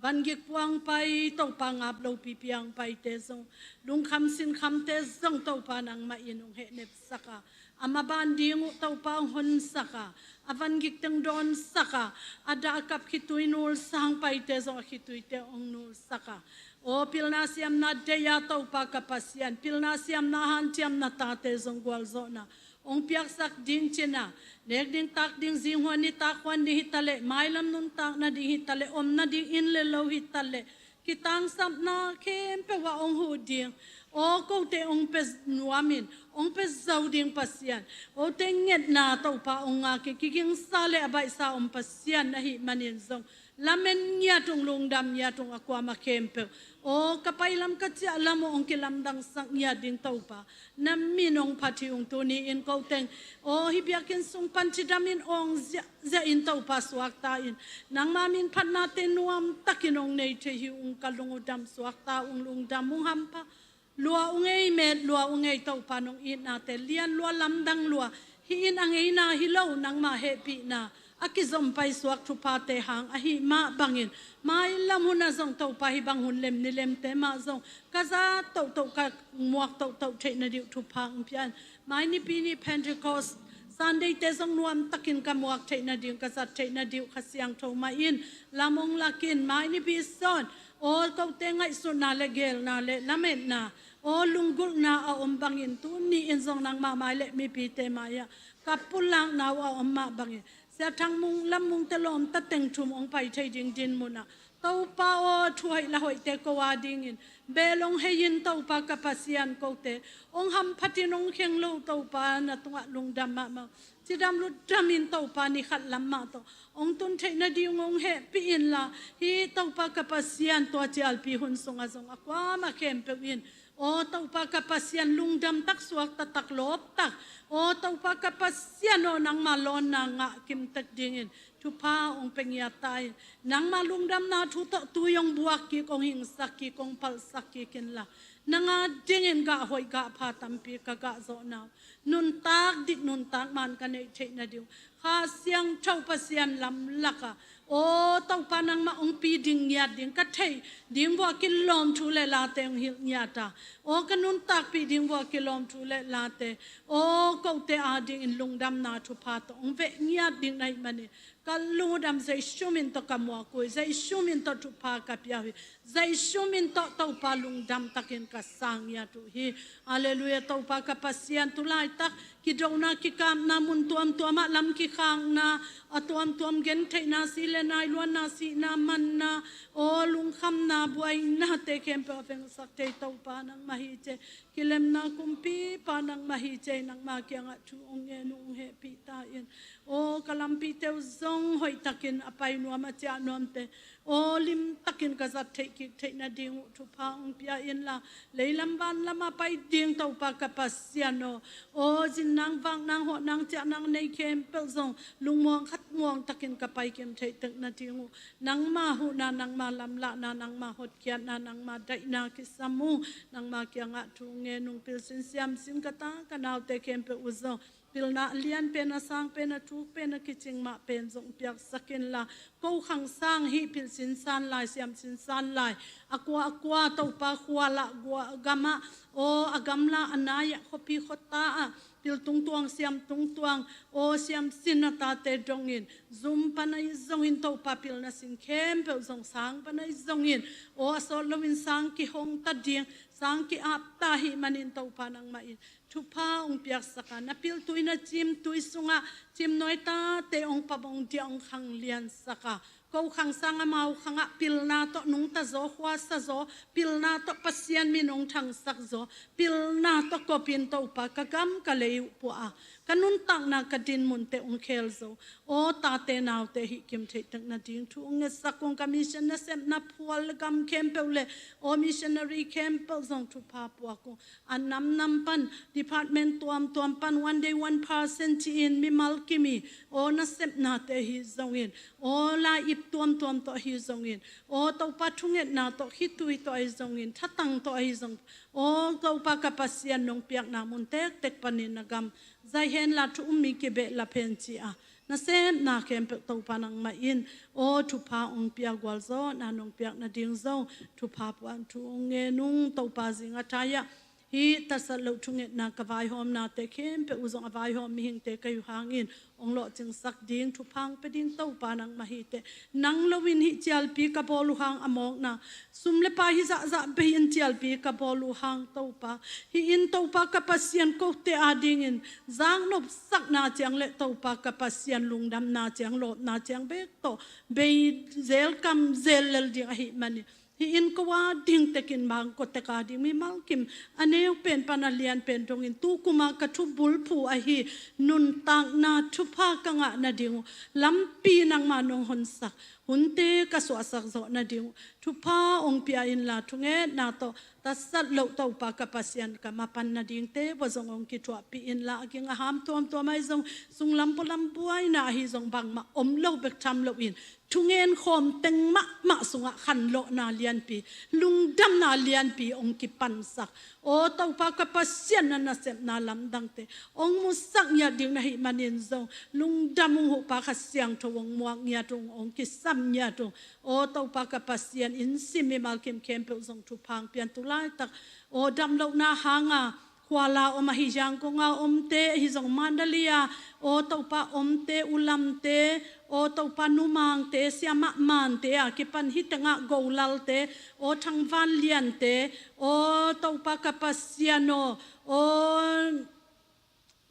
Vangik puang pai Topa, ngap lopi piang paite zong, lungkham sinkhamte zong Topa, nangmah in hong hehnepsak a, a maban ding uh Topa hong honsak a, a vangik teng dawnsak a, a dah a kap khitui nulsang paite zong a khituite hong nulsak a, aw pilna siamna deih a Topa ka Pasian, pilna siamna hanciamna tate zong gualzawhna hong piaksak ding cihna, nek ding tak ding, zing huan nitak huan ding hi taleh, mailam nuntak nading hi taleh, om nading inn le lo hi taleh, kitangsapna khempeuh ah hong huh ding, aw kote hong pia nuamin hong pia zo ding Pasian, kote ngetna Topa hong ngak in kigingsa le a baihsa om Pasian na hih manin zong lamen ngiat ung, lungdam ngiat ung a kuamah khempeuh. Aw ka pailam ka ciahlam uh hong kilamdangsak ngiat ding Topa, na min hong phat hi ung. Tuni in ko teng aw hih biakinn sung pan cidamin awng ziahziah in Topa suakta in, nangma min phatnate nuamtakin hong nei thei hi ung. Ka lung uh dam suakta ung, lungdam ung, hampha lua ung ei, met lua ung ei Topa, nong itnate lian lua, lamdang lua, hih in a ngeina hi lo, nangma hehpihna a kizom paisuak thuphate hang ahi mah bangin, mailam hun ah zong Topa hih bang hun lem ni lemte mah zong ka zat tohtoh, ka muak tohtoh theih nading uh thupha hong pia in. Mai nipi ni Pentecost Sunday-te zong nuamtakin ka muak theih nading, ka zat theih nading uh Kha Siangtho mah in lam hong lak in. Mai nipi sawn aw kote ngaihsutna le geelna le lametna, aw lunggulhna a om bangin, tuni in zong nangma mai le mipite mai-ah ka pulakna uh a om mah bangin, Sia Thang Mung, Lam Mungte lawmta teng thum hong pai thei ding dinmun ah Topa aw thu hoih la hoihte ko a dingin bel hong hei in Topa ka Pasian, kote hong hamphatin hong kheng lo Topa, na tungah lungdam mahmah. Cidam lutdamin Topa ni khat lam mah tawh hong tun theih nading hong hehpih inla, hih Topa ka Pasian, tua cialpi hun sungah zong a kuamah khempeuh in aw Topa ka Pasian, lungdam tak, suakta tak, lawp tak, aw Topa ka Pasian aw, nangma lawnna ngah kimtek dingin thupha hong pia ngiat ta in. Nangma lungdamna thu tawh tui hong buak kik, hong hingsak kik, hong palhsak kik inla, nang a dingin gah hoih gah pha tampi ka gah zawhna uh, nuntak dik nuntak man ka neih theih nading uh Kha Siangtho Pasian lamlak ah, aw Topa, nangmah hong pi ding ngiat ding, ka theih ding vua kilawm thu le late hong hilh ngiat a, aw ka nuntakpih ding vua kilawm thu le late, aw kote a dingin lungdamna thupha tawh hong veh ngiat ding na hih manin, ka lungdam, Jesu min tawh ka muak uh hi, Jesu min tawh thupha ka pia uh hi, Jesu min tawh Topa lungdam takin ka sang ngiat uh hi. Halleluia. Topa ka Pasian, tu laitak kidona kikapna, mun tuamtuam ah lam kikhakna, a tuamtuam gentheihna, si le nai luanna, sihna manna, aw lungkhamna, buainate khempeuh a vengsak thei Topa nangmah hi ci. Kilemna kumpipa nangmah hi ci. Nangma kiangah thu hong ngen uh, hong hehpih ta in. Aw Aw ka lampite uh zong hoihtakin a pai nuam a ciah nuamte aw limtakin ka zat theih kik theih nading uh thupha hong pia inla, leilam vanlam a pai ding Topa ka Pasian aw, aw zinnang vaknang hawhnang ciahnang nei khempeuh zong lungmuang khat muang takin ka pai kim theih tek nading uh nangma huhna nangma lamlahna nangma hotkhiatna nangma daihna kisam uh, nangma kiangah thu ngen ung. Pilsin siamsin ka ta ka naute khempeuh uh zong pilna a lianpen a sangpen a thukpen a kicing mahpen zong piaksak inla, ko khang sang hih pilsin san lai siamsin san lai a kua a kua Topa khualah gamah aw a gamla a nai ah khuapi khuata ah pil tungtuang siam tungtuang aw siamsin a tate dongin zum pan ahi zongin Topa pilna sin khempeuh zong sang pan ahi zongin aw a sawt loin sang kihong ta ding sang ki-ap ta ahih manin Topa nangmah in thupha hong piaksak a, na piltui na cimtui sungah cimnuai tate hong pamong dia hong khangliansak a, ko khang sang amau khangah pilna tawh nungta zaw khuasa zaw, pilna tawh Pasian min hong thangsak zaw, pilna tawh kopin Topa ka gam ka lei uh puah a, ka nuntakna ka dinmunte hong khel zo aw tate naute hih kim theih tek nading thu hong ngetsak ung. Ka mission nasepna phual le gam khempeuh le aw missionary khempeuh zong thupha puak ung. A namnam pan department tuamtuam pan one day one person ci-in mimal kimi aw nasepnate ahi zongin aw lai-ip tuamtuam tawh ahi zongin aw Topa thungetna tawh khitui tawh ahi zongin thatang tawh ahi zong aw Topa ka Pasian nong piakna mun tektek panin na gam zai henla thu um mi kibehlap hen ci-a nasepna khempeuh Topa nangmah in aw thupha hong pia gualzawhna nong piak nading zong thupha puan thu hong ngen ung. Topa zing a thai-ah hih tatsat loh thungetna ka vaihawmnate khempeuh uh zong a vaihawm mihingte ka hi uh hangin hong lawhcingsak ding thupha hong pia ding Topa nangmah hi teh. Nang loin hih cialpi ka bawl uh hang a mawkna sum le pai hi zahzah bei-in cialpi ka bawl uh hang Topa, hih in Topa ka Pasian kote adingin zaknopsakna ciang le Topa ka Pasian lungdamna ciang lawpna ciang bek tawh bei zel kam zel lel ding ahih manin hih in ko ading tekin bang ko tek ading mimal kim a neu pen pan a lian pen dongin tu kuma ka thubulphu ahi nuntakna thupha ka ngah nading uh lampi nangma nong honsak hunte ka suahsak zawh nading uh thupha hong pia inla thungetna tawh tatsat loh Topa ka Pasian ka mapan nadingte vua zong hong kithuahpih inla a ging a ham tuamtuam ahi zong sunglam pualam buaina ahi zong bangmah om lo bek tham loin thungen khawm teng mahmah sungah khanlawhna lianpi lungdamna lianpi hong kipansak aw Topa ka Pasian na nasepna lamdangte hong musak ngiat ding na hih manin zong lungdam ung. Huhpa Kha Siangtho hong muak ngiat ung hong kisam ngiat ung aw Topa ka Pasian in sim mimal kim khempeuh zong thupha hong pian tu laitak aw damlohna hanga Kuala om ahi Yangon a omte ahi zong Mandalay a aw Topa omte ulamte aw Topa numangte siamah mante a kipan hih tengah golalte aw thangvan liante aw Topa ka Pasian aw aw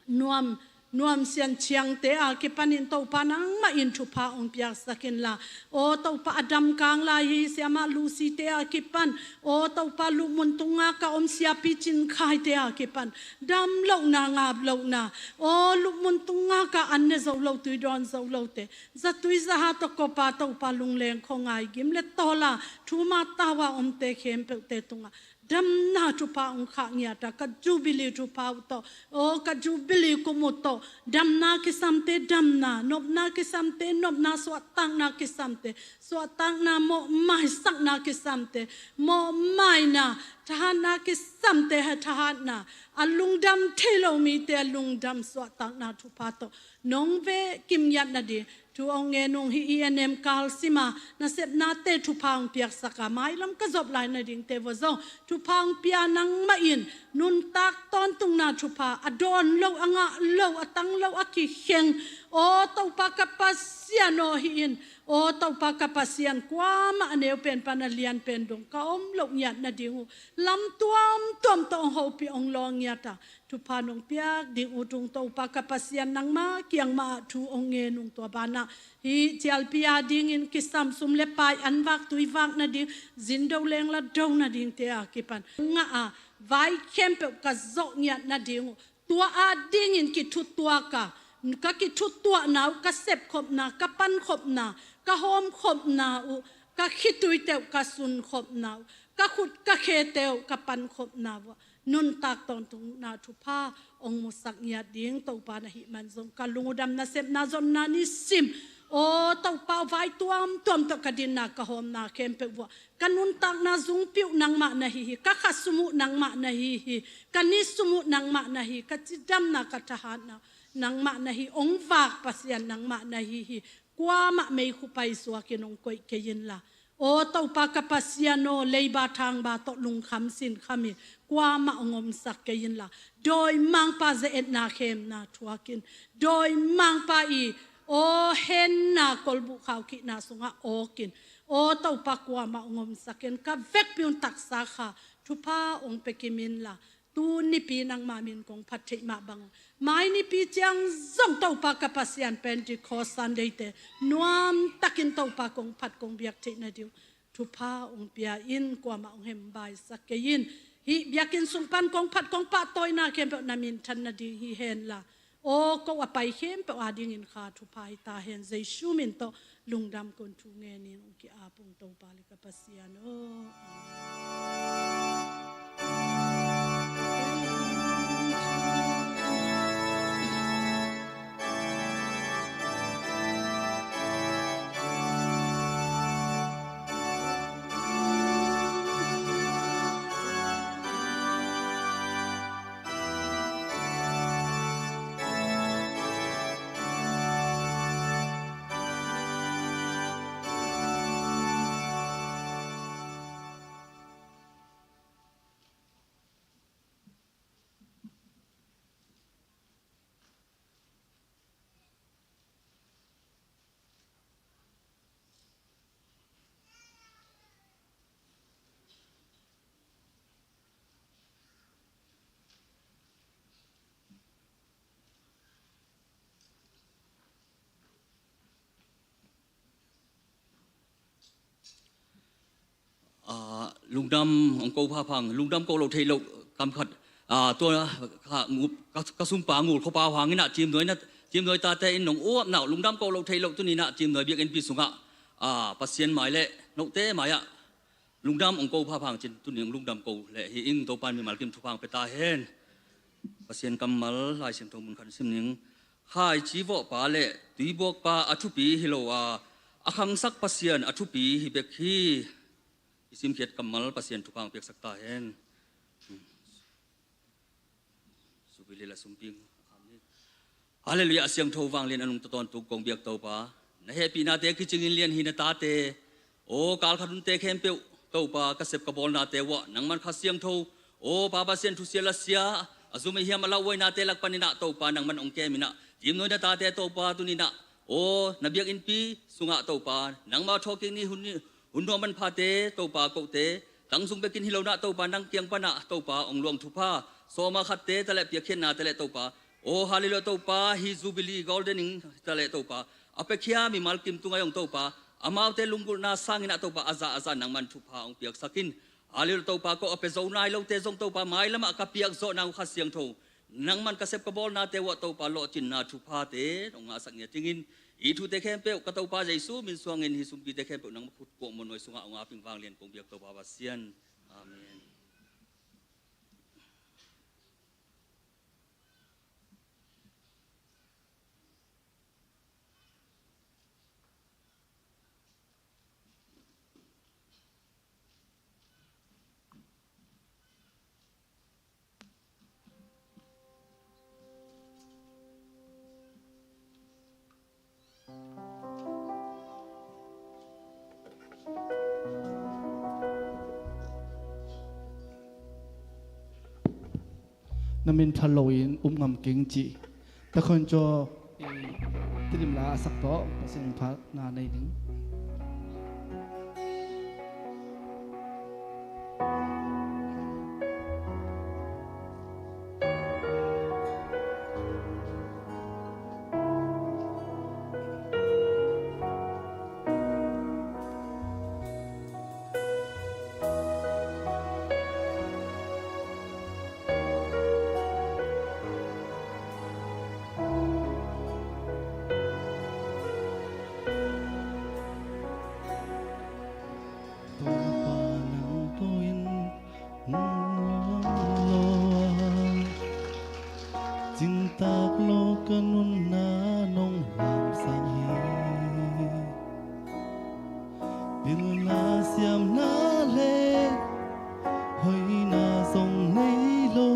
nuam nuam sian ciangte a kipanin Topa nangmah in thupha hong piaksak inla aw Topa a damkang lai hi siamah Lucy-te a kipan aw Topa luhmun tunga ka om siapi Cin Khai-te a kipan damlohna ngaplohna aw luhmun tunga ka an ne zo lo tui dawn zo lote zatui zaha tawh kopa Topa lungleng khawngai gim le tawla thuma tawa omte khempeuhte tungah damna thupha hong khah ngiat a ka Jubilee thupha uh tawh aw ka Jubilee kum uh tawh damna kisamte damna nopna kisamte nopna suahtakna kisamte suahtakna mawhmaisakna kisamte mawhmaina thahatna kisamte thahatna a lungdam thei lo mite a lungdam suahtakna thupha tawh nong veh kim ngiat nading thu hong ngen ung. Hih E N M kal sima nasepnate thupha hong piaksak a mailam ka zop lai nadingte vua zong thupha hong pia nangmah in nuntak tawntungna thupha a dawn lo a ngah lo a tang lo a kikheng aw Topa ka Pasian aw hih in aw Topa ka Pasian kuamah a neu pen pan a lian pen dong ka om loh ngiat nading uh lam tuamtuam tawh hong hopih hong law ngiat a thupha nong piak ding uh tung Topa ka Pasian nangma kiangmah ah thu hong ngen ung. Tua banah hih cialpi a dingin kisam sum le pai an vak tui vak nading zindo lengla do nadingte a kipan ngah a vai khempeuh ka zawh ngiat nading uh tua a dingin kithutuak a ka kithutuahna uh, ka sepkhopna, ka pankhopna, ka hawmkhopna uh, ka khituite uh, ka sunkhopna uh, ka khut ka khete uh, ka pankhopna uh nuntak tawntungna thupha hong musak ngiat ding Topa na hih man zong ka lungdam nasepna zonna nisim. Aw Topa, vai tuamtuam tawh ka dinna ka hawmna khempeuh uh ah ka nuntakna zungpi uh nangmah na hi hi, ka kha sum uh nangmah na hi hi, ka ni sum uh nangmah na hi, ka cidamna ka thahatna nangmah na hi, hong vak Pasian nangmah na hi hi. Kuamah meikhu paisuakin hong koih kei inla, aw Topa ka Pasian aw, leiba thangba tawh lungkham sinkhamin kuamah hong omsak kei inla, dawimangpa ze-etna khemna thuakin, dawimangpa i aw henna kolbuh khaukhihna sungah awkin, aw Topa kuamah hong omsakin, ka vekpi un taksa kha thupha hong pia kim inla, tu nipi nangma min kong phat theih mah bang, mai nipi ciang zong Topa ka Pasian, Pentecost Sunday te nuamtakin Topa kong phat kong biak theih nading uh thupha hong pia in, kuamah hong hembaisak kei in. Hih biakinn sung pan kong phat kong pahtawina khempeuh na minthan nading hi henla, aw ko a pai khempeuh adingin kha thupha hi ta hen. Jesu min tawh lungdam kon thu ngenin hong ki-ap ung Topa le ka Pasian aw. Aa, lungdam hong ko phaphang, lungdam ko lo thei lo kam khat, aa, tua ka, ka, ka sumpa ngul khuapa uh hangin ah cimnuai na, cimnuai tate in nong uapna uh lungdam ko lo thei lo, tuni-in ah cimnuai biakinnpi sungah, aa, Pasian mai le note mai-ah lungdam hong ko phaphang cin, tuni hong lungdam ko leh hi ing. Topa in mimal kim thupha hong pia ta hen. Pasian kammal Lai Siangtho mun khat sim ning. Khaici vawhpa le tuibuakpa a thupi hi lo a, a khangsak Pasian a thupi hi bek hi. I simkhiat kammal Pasian thupha hong piaksak ta hen. Subilila sumping. Amen. Halleluiah. A siangtho vanglian a nungta tawntung kong biak Topa, na hehpihnate kicingin lian hi na tate. Aw, kal khat hunte khempeuh Topa, ka sep ka bawlnate uah nangman Kha Siangtho, aw Pa Pasian, thusia lasia, a zum a hiam a lauhuainate lak panin ah Topa nangman hong kemin ah, cimnuai na tate Topa tuni-in ah, aw na biakinnpi sungah Topa nangmah thawhkik ni hun, hun nuam manphate Topa, kote tang sung bekin hi lo-in ah Topa nang kiang pan ah Topa hong luang thupha, sawma khatte ta leh piakkhiatnate leh Topa, aw halleluiah Topa, hih Jubilee Golden in ta leh Topa, a piakhia mimal kim tungah zong Topa, amaute lunggulhna sangin ah Topa, a za a za nangman thupha hong piaksak in. Halleluiah Topa, ko a pia zo nai lote zong Topa, mailam ah ka piak zawh nang uh Kha Siangtho, nangman ka sep ka bawlnate uah Topa lawhcinna thuphate hong ngahsak ngiat dingin, hih thute khempeuh ka Topa Jesu min suangin hih sumpite khempeuh nang khut kuakmuanhuai sungah hong ap ing. Vanglian kong biak Topa Pasian. Amen. Na min pha loin um ngam keng ci. Takhon caw, eh, Tedim la a sak tawh Pasian phatna nei ding. nunna nong lamsang hi. Pilna siamna le hoihna zong nei lo,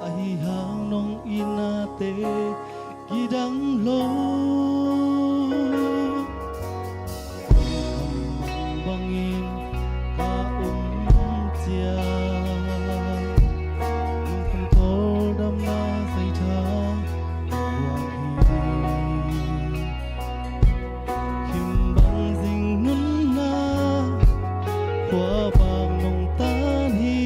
ahi hang nong itnate kidang lo. Bangin ka um ciang, lungkham tawldamna zaitha ka guan hi. Khimbang zing nunna khuavak nong tan hi.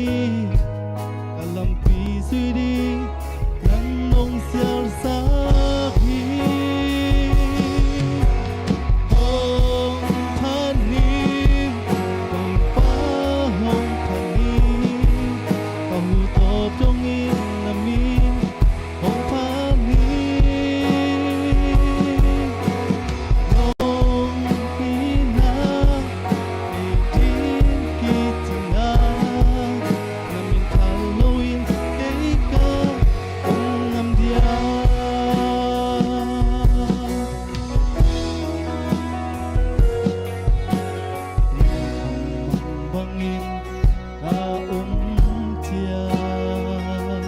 Ka lampi zui ding nang nong sialsak hi. Hong phat ni, Topa hong phat ni, ka hu tawp dongin na min hong phat ni. Nong itna ei din kicing a, na min phat loin kei ka om ngam diam? Bangin ka um ciang,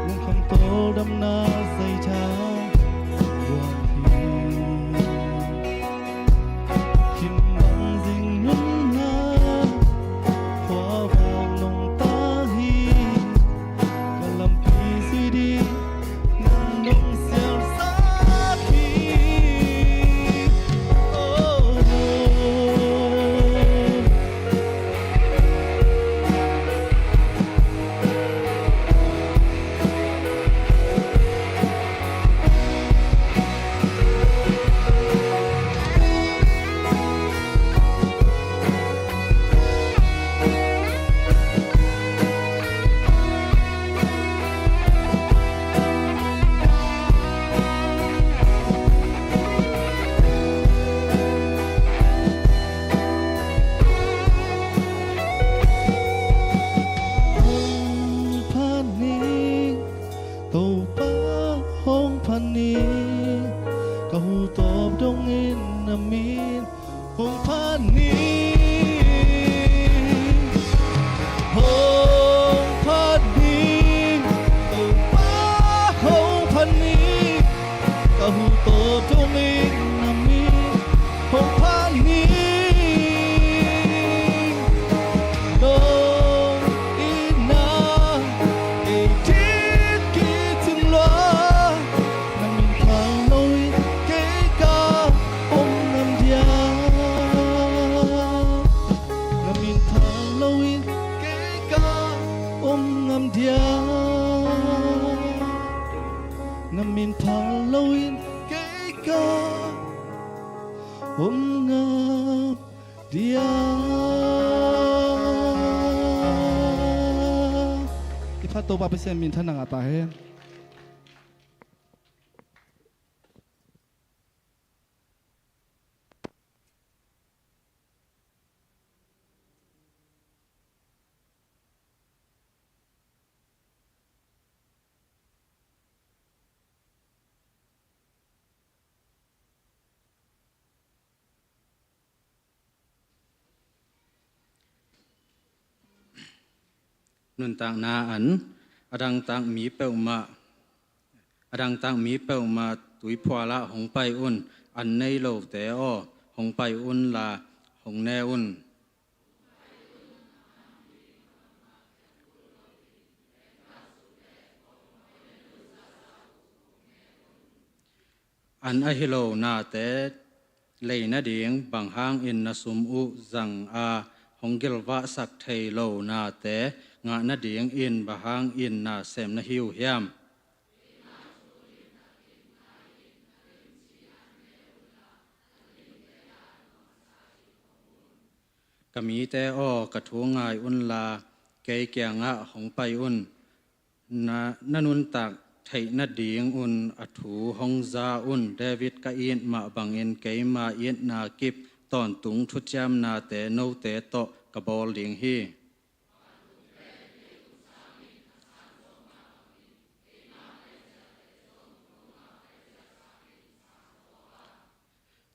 lungkham tawldamna zaitha ka guan hi. Khimbang zing nunna khuavak nong tan hi. Ka lampi zui ding nang nong sialsak hi. Oh. Hong phat ni, Topa hong phat ni, ka hu tawp dongin na min hong phat ni. Hong phat ni, Topa hong phat ni, ka hu tawp dongin na min hong phat ni. Nong itna ei din kicing lua, na min phat loin kei ka om ngam diam? Na min phat loin kei ka om ngam diam? Na min phat loin kei ka om ngam diam? I phat Topa Pasian minthanna ngah ta hen. Nuntakna an, a dangtak mi peuhmah, a dangtak mi peuhmah tuiphualah hong pai un, an nei lote aw, hong pai unla, hong ne un. An ahi lo nate lei nading bang hangin na sum uh zang a, hong gilvahsak thei lo nate ngah nadingin bang hangin na sem na hi uh hiam? Ka mite aw, ka thu ngai unla, kei kiangah hong pai un. Na, na nuntak theih nadingun a thu hong za un. David ka it mah bangin keima itna kip tawntung thuciamnate note tawh ka bawl ding hi. Ka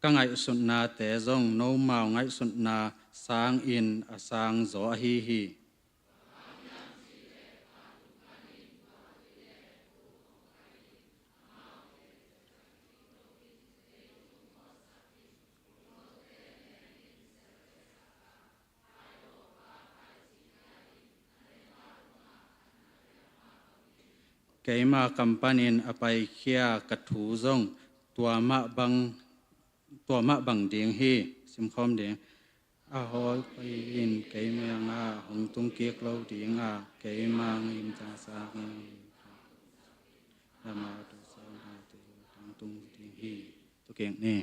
ka ngaihsutnate zong nomau ngaihsutna sangin a sangzaw ahi hi. Keima kam panin a paikhia ka thu zong tua mah bang, tua mah bang ding hi. Simkhawm ding. A hawi pai in keima ngah hong tung kik lo ding a, keima ngim tangsak in lama tu sa na te hong tung ding hi. Tu keng ni.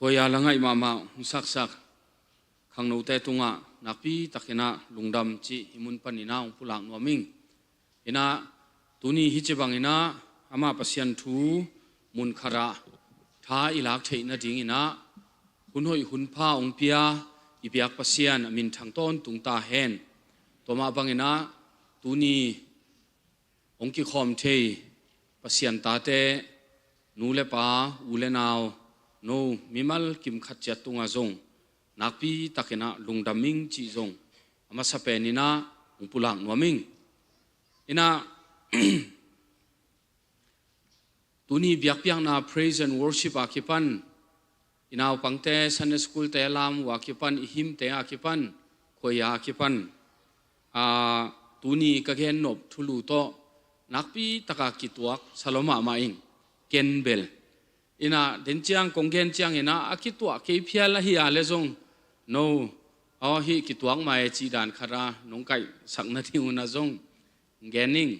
Khuaia la ngaih mahmah hong saksak khangnote tungah nakpi takinah lungdam cih hih mun paninah hong pulak nuam ing. Inah tuni hih ci banginah amah Pasian thu mun khatah tha i lak theih nadinginah hun hoih hun pha hong pia i biak Pasian a minthang tawntung ta hen. Tua mah banginah tuni hong kikhawm thei Pasian tate, nu le pa, u le nau, no mimal kim khat ciat tungah zong nakpi takinah lungdam ing cih zong a masa peninah hong pulak nuam ing. Inah tuni biakpiakna praise and worship a kipan, i naupangte Sunday school te lam uh a kipan, i hymn te a kipan, khuaia a kipan, aa, tuni ka gennop thulu tawh nakpi taka kituak sa lo mahmah ing. Ken bel inah den ciang kong gen cianginah a kituah kei phial ahi a le zong no, aw hih kituak mai cih dan khatah nong kaihsak nading unah zong gen ing.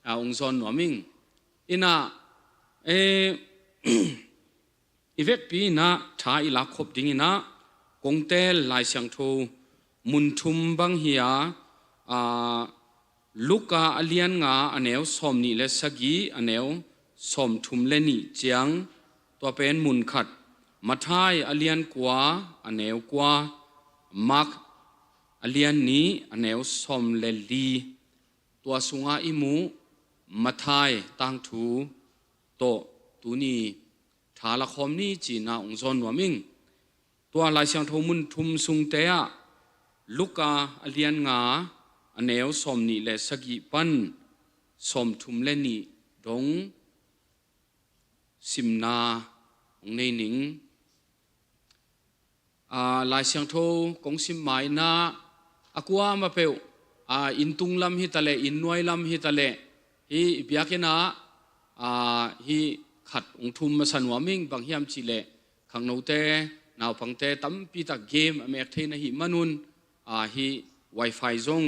A hong zawn nuam ing. Inah, eh, i vekpi inah tha i lakkhop dinginah kong tel Lai Siangtho mun thum bang hi a, a, Luka a lian nga a neu sawm nih le sagih, a neu sawm thum le nih ciang, tua pen mun khat. Matthai a lian kua a neu kua, Mark a lian nih a neu sawm le li. Tua sungah i muh Matthai tangthu tawh tuni tha la khawm ni ci-in ah hong zawn nuam ing. Tua Lai Siangtho mun thum sungte ah Luka a lian nga a neu sawm nih le sagih pan sawm thum le nih dong simna hong nei ning. Aa, Lai Siangtho kong sim ma-in ah a kuamah peuh, aa, inn tung lam hi ta leh, inn nuai lam hi ta leh, hih i biakinn ah, aa, hih khat hong thum masa nuam ing. Bang hiam cih leh khangnote, naupangte tampi tak game a mek thei na hih manun, aa, hih wifi zong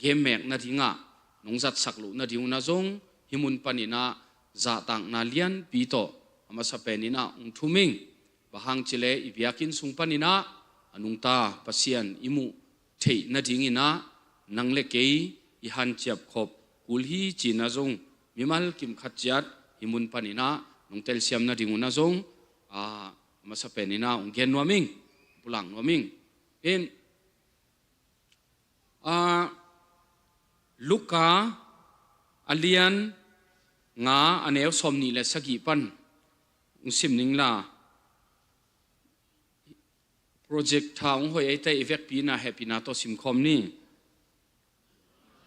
game mek nadingah nong zatsak loh nading un ah zong hih mun panin ah zahtakna lianpi tawh a masa penin ah hong thum ing. Bang hang cih leh i biakinn sung panin ah a nungta Pasian i muh theih nadingin ah nang le kei i hanciam khop kul hi ci-in ah zong mimal kim khat ciat hih mun panin ah nong telsiam nading un ah zong, aa, a masa penin ah hong gen nuam ing, pulak nuam ing. In, aa, Luka a lian nga a neu sawm nih le sagih pan hong sim ning la. Projector hong hoih ei teh i vekpi-in ah hehpihna tawh simkhawm ni.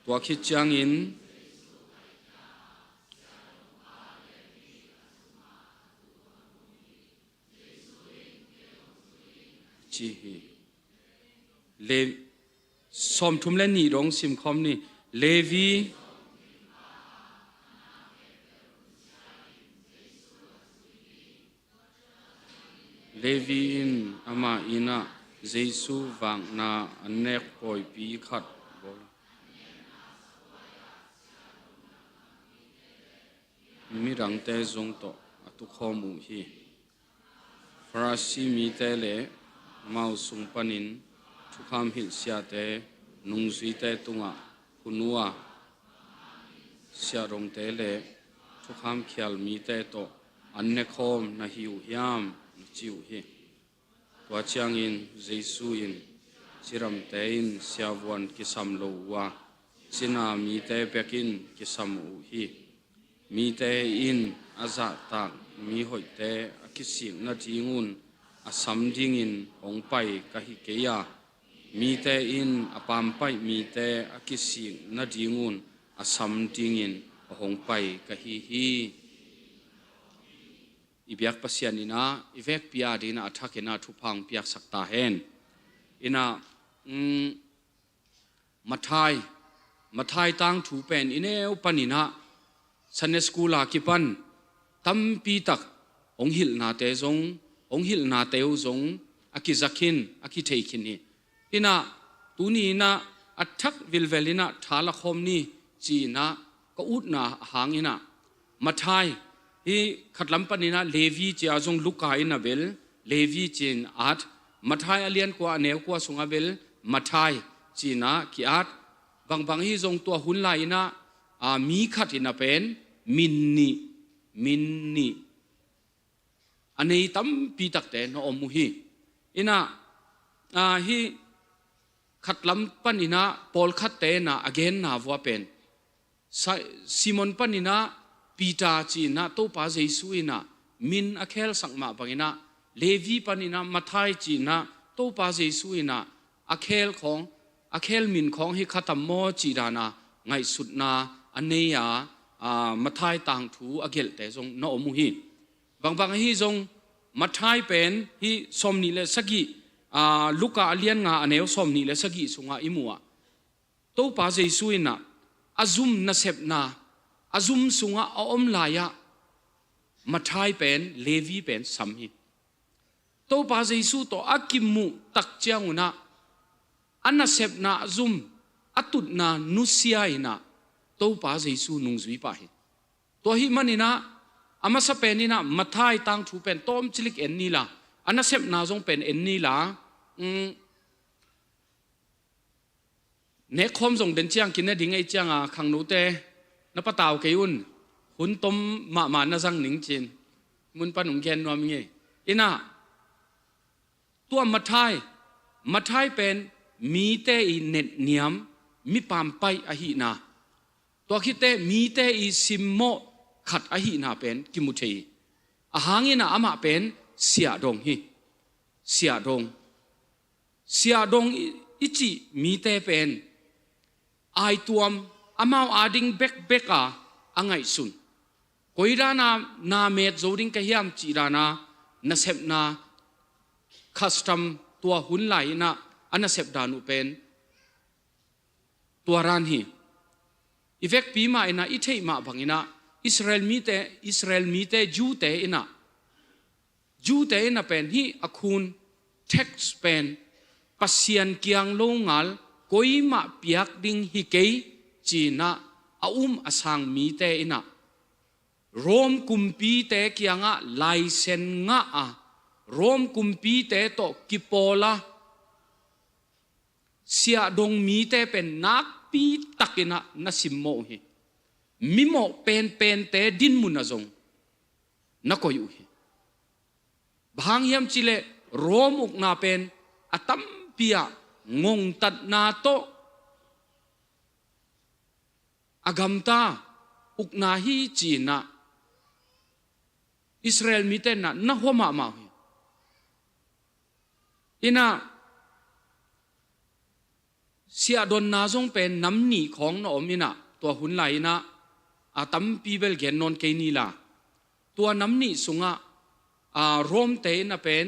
Tua khit ciangin ci hi. Le, sawm thum le nih dong simkhawm ni. Levi, Levi in amah inn ah Jesu vakna an nek pawipi khat bawl a, midangte zong tawh a tukhawm uh hi. Farasi mite le amau sung panin thukham hilh siate nungzuite tungah hun uh a, siahdongte le thukham khial mite tawh an nekhawm na hi uh hiam, na ci uh hi. Tua ciangin Jesu in, cidamte in siavuan kisam lo uh a, cina mite bek in kisam uh hi. Mite in a zahtak mi hoihte a kisik nadingun a sam dingin hong pai ka hi kei a, mite in a pampaih mite a kisik nadingun a sam dingin a hong pai ka hi hi. I biak Pasian in ah i vekpi adingin ah a thakin ah thupha hong piaksak ta hen. In ah, mm, Matthai, Matthai tangthu pen i neu panin ah Sunday school a kipan tampi tak hong hilhnate zong, hong hilhnate uh zong a kiza khin, a kithei khin hi. In ah tuni in ah a thak vilvel in ah tha la khawm ni ci-in ah ka utna hangin ah Matthai, hih khatlam panin ah Levi ci-a zong Luka in a bel Levi ci-in at, Matthai a lian kua a neu kua sungah bel Matthai ci-in ah ki-at. Bangbang hi zong tua hun lai-in ah, aa, mi khat in a pen min nih, min nih a nei tampi takte na om uh hi. In ah, aa, hih khatlam panin ah pawlkhatte in ah a genna vua pen Sa-, Simon panin ah Peter ci-in ah Topa Jesu in ah min a khelsak mah bangin ah Levi panin ah Matthai ci-in ah Topa Jesu in ah a khel khawng, a khel min khawng hi kha tam maw cih dan a ngaihsutna a nei a, aa, Matthai tangthu a gelhte zong na om uh hi. Bangbang ahi zong Matthai pen hih sawm nih le sagih, aa, Luka a lian nga a neu sawm nih le sagih sungah i mu ah Topa Jesu in ah a zum nasepna, a zum sungah a om lai-ah Matthai pen, Levi pen sam hi. Topa Jesu tawh a kimuh tak ciangun ah a nasepna a zum, a tutna nusia in ah Topa Jesu nungzui pah hi. Tua ahih manin ah a masa penin ah Matthai tangthu pen tawmcilik en ni la, a nasepna zong pen en ni la, mm, nekkhawm zong den ciang kina ding ei cianga khangnote na patau kei un, hun tom mahmah na zang ning ci-in mun pan hong gen nuam ing ei. In ah tua Matthai, Matthai pen mite i netniam, mi pampaih ahihna, tua khit teh mite i simmawh khat ahihna pen kimu thei hi. A hang in ah amah pen siahdong hi. Siahdong. Siahdong i, i cih mite pen aituam, amau ading bekbek a, a ngaihsun. Koi dan a na met zo ding ka hiam cih dan a nasepna, custom, tua hun lai in ah a nasep dan uh pen tua dan hi. I vekpi mah in ah, i theih mah bang in ah, Israel mite, Israel mite, Jew-te in ah, Jew-te in ah pen hih a khun, tax pen Pasian kiang longal koimah piak ding hi kei ci-in ah a um a sang mite in ah, Rome kumpite kiangah license ngah a, Rome kumpite tawh kipawl a, siahdong mite pen nakpi takin ah na simmawh uh hi. Mimawh penpente dinmun ah zong na koih uh hi. Bang hang hiam cih leh Rome ukna pen a tampi ah ngongtatna tawh a gamta ukna hi ci-in ah Israel mite in ah na hua mahmah uh hi. In ah siahdonna zong pen nam nih khawng na om in ah, tua hun lai in ah a tampi bel gen nawn kei ni la. Tua nam nih sungah, a, Rome-te in ah pen,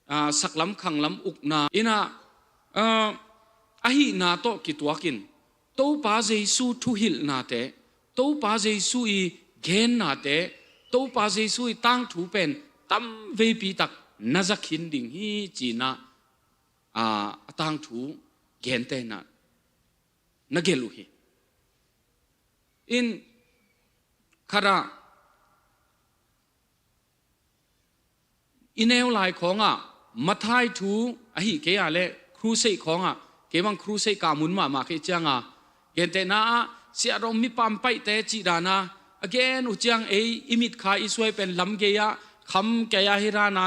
a, saklam khanglam ukna in ah, a, ahihna tawh kituakin Topa Jesu thuhilhnate, Topa Jesu i gennate, Topa Jesu i tangthu pen tamveipi tak na za khin ding hi ci-in ah, a, a tangthu gente in ah na gelh uh hi. In khat ah i neu lai khawngah Matthai thu ahi kei a leh crusade khawngah, kei bang crusade ka mun mahmah kei ciangah, gentehna ah siahdong mi pampaihte cih dan a a gen uh ciang ei i mitkha i suai pen lamgei ah kham kei a hi dan a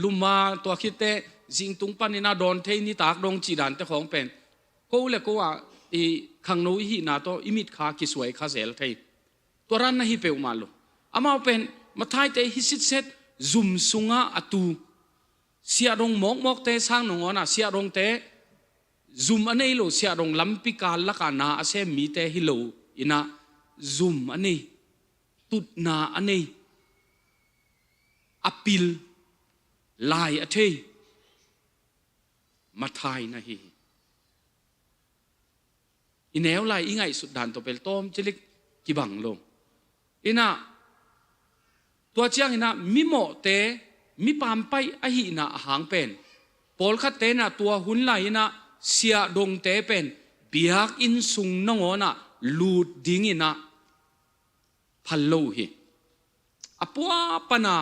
lum a, tua khit teh zingtung panin ah dawn thei nitak dong cih dante khawng pen ko le ko ah i khangno i hihna tawh i mitkha kisuai kha zel thei. Tua dan na hi peuhmah lo. Amau pen Matthai-te hi sitset zum sungah a tu, siahdong mawkmawkte sang nangawn ah, siahdongte zum a nei lo, siahdong lampi kal lakah na a sem mite hi lo in ah, zum a nei, tutna a nei, a pil, lai a thei Matthai na hi hi. I neu lai i ngaihsut dan tawh bel tawm cilik kibang lo. In ah tua ciangin ah mimawhte, mi pampaih ahihna a hang pen, pawlkhatte in ah tua hun lai in ah siahdongte pen biakinn sung nangawn ah lut dingin ah phal lo uh hi. A pua pan a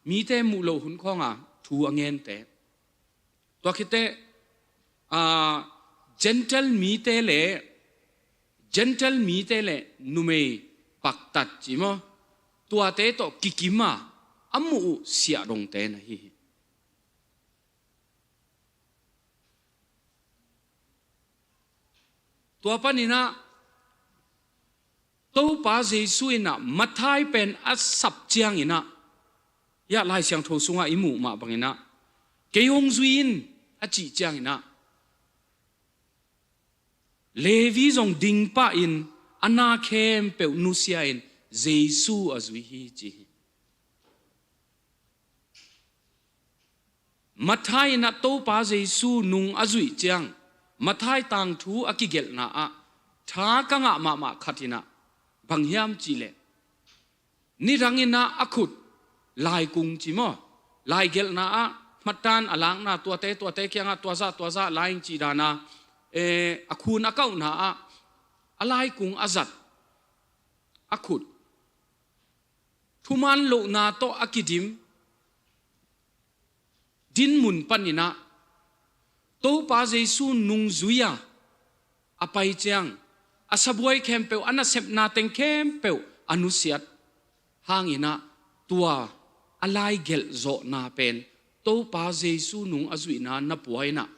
mite muh loh hun khawng a thu a ngente. Tua khit teh, a, Gentile mite le, Gentile mite le numei paktat ci maw, tuate tawh kikim a a muh uh siahdongte na hi hi. Tua panin ah Topa Jesu in ah Matthai pen a sap ciangin ah, hiah Lai Siangtho sungah i muh mah bangin ah, "Kei hong zui in," a cih ciangin ah, Levi zong ding pahin a na khempeuh nusia in Jesu a zui hi ci hi. Matthai in ah Topa Jesu nung a zuih ciang, Matthai tangthu a kigelhna ah tha ka ngah mahmah khat in ah, bang hiam cih leh, nidang in ah a khut laikung ci maw, laigelhna ah hmatan a lakna tuate, tuate kiangah tua zah, tua zah lai ing cih dan a, eh, a khun a kauhna ah a laikung a zat, a khut thuman lohna tawh a kidim dinmun panin ah Topa Jesu nungzui a a pai ciang, a sabuai khempeuh, a nasepna teng khempeuh a nusiat hangin ah, tua a laigelh zawhna pen Topa Jesu nung a zuihna na pua in ah,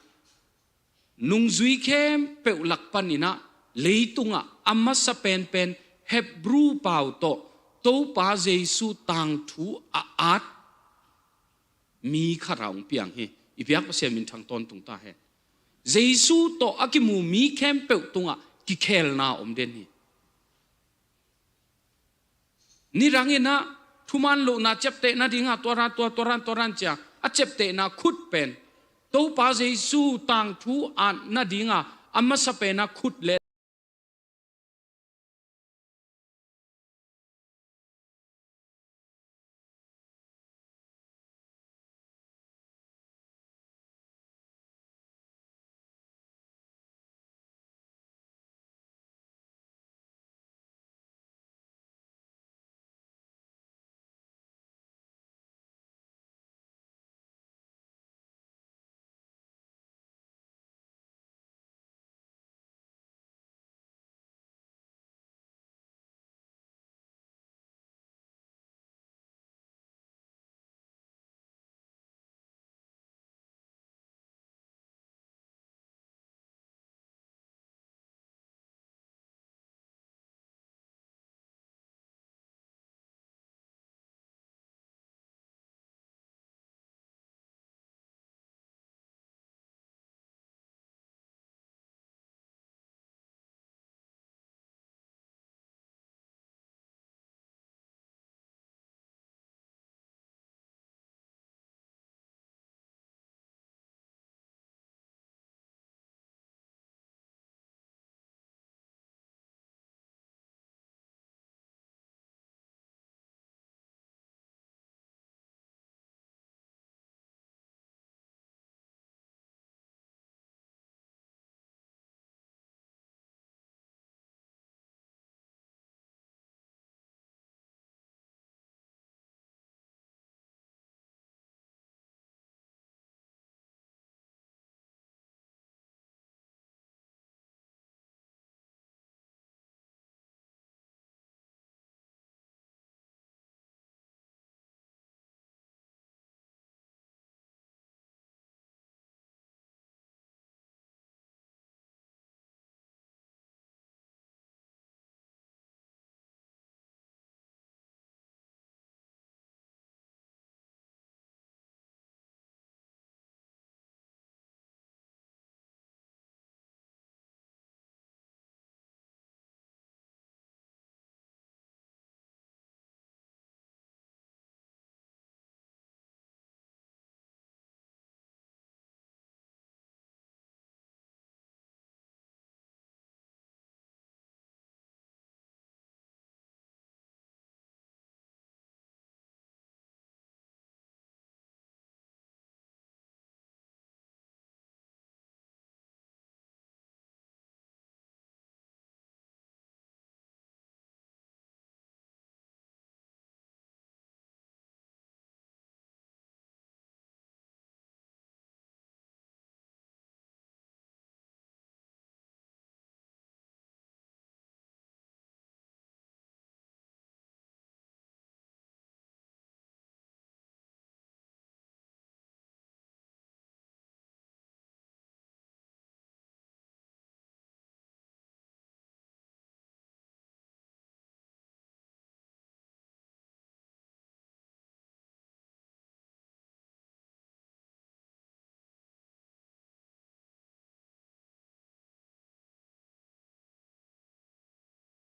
nungzui khempeuh lak panin ah leitungah a masa penpen Hebrew pau tawh Topa Jesu tangthu a at mi khat a hong piang hi. I biak Pasian minthang tawntung ta hen. Jesu tawh a kimu mi khempeuh tungah kikhelna om den hi. Nidang in ah thuman lohna ciapteh nadingah tua ran, tua, tua ran, tua ran ci-a a ciaptehna khut pen Topa Jesu tangthu at nadingah a masa pen a khut le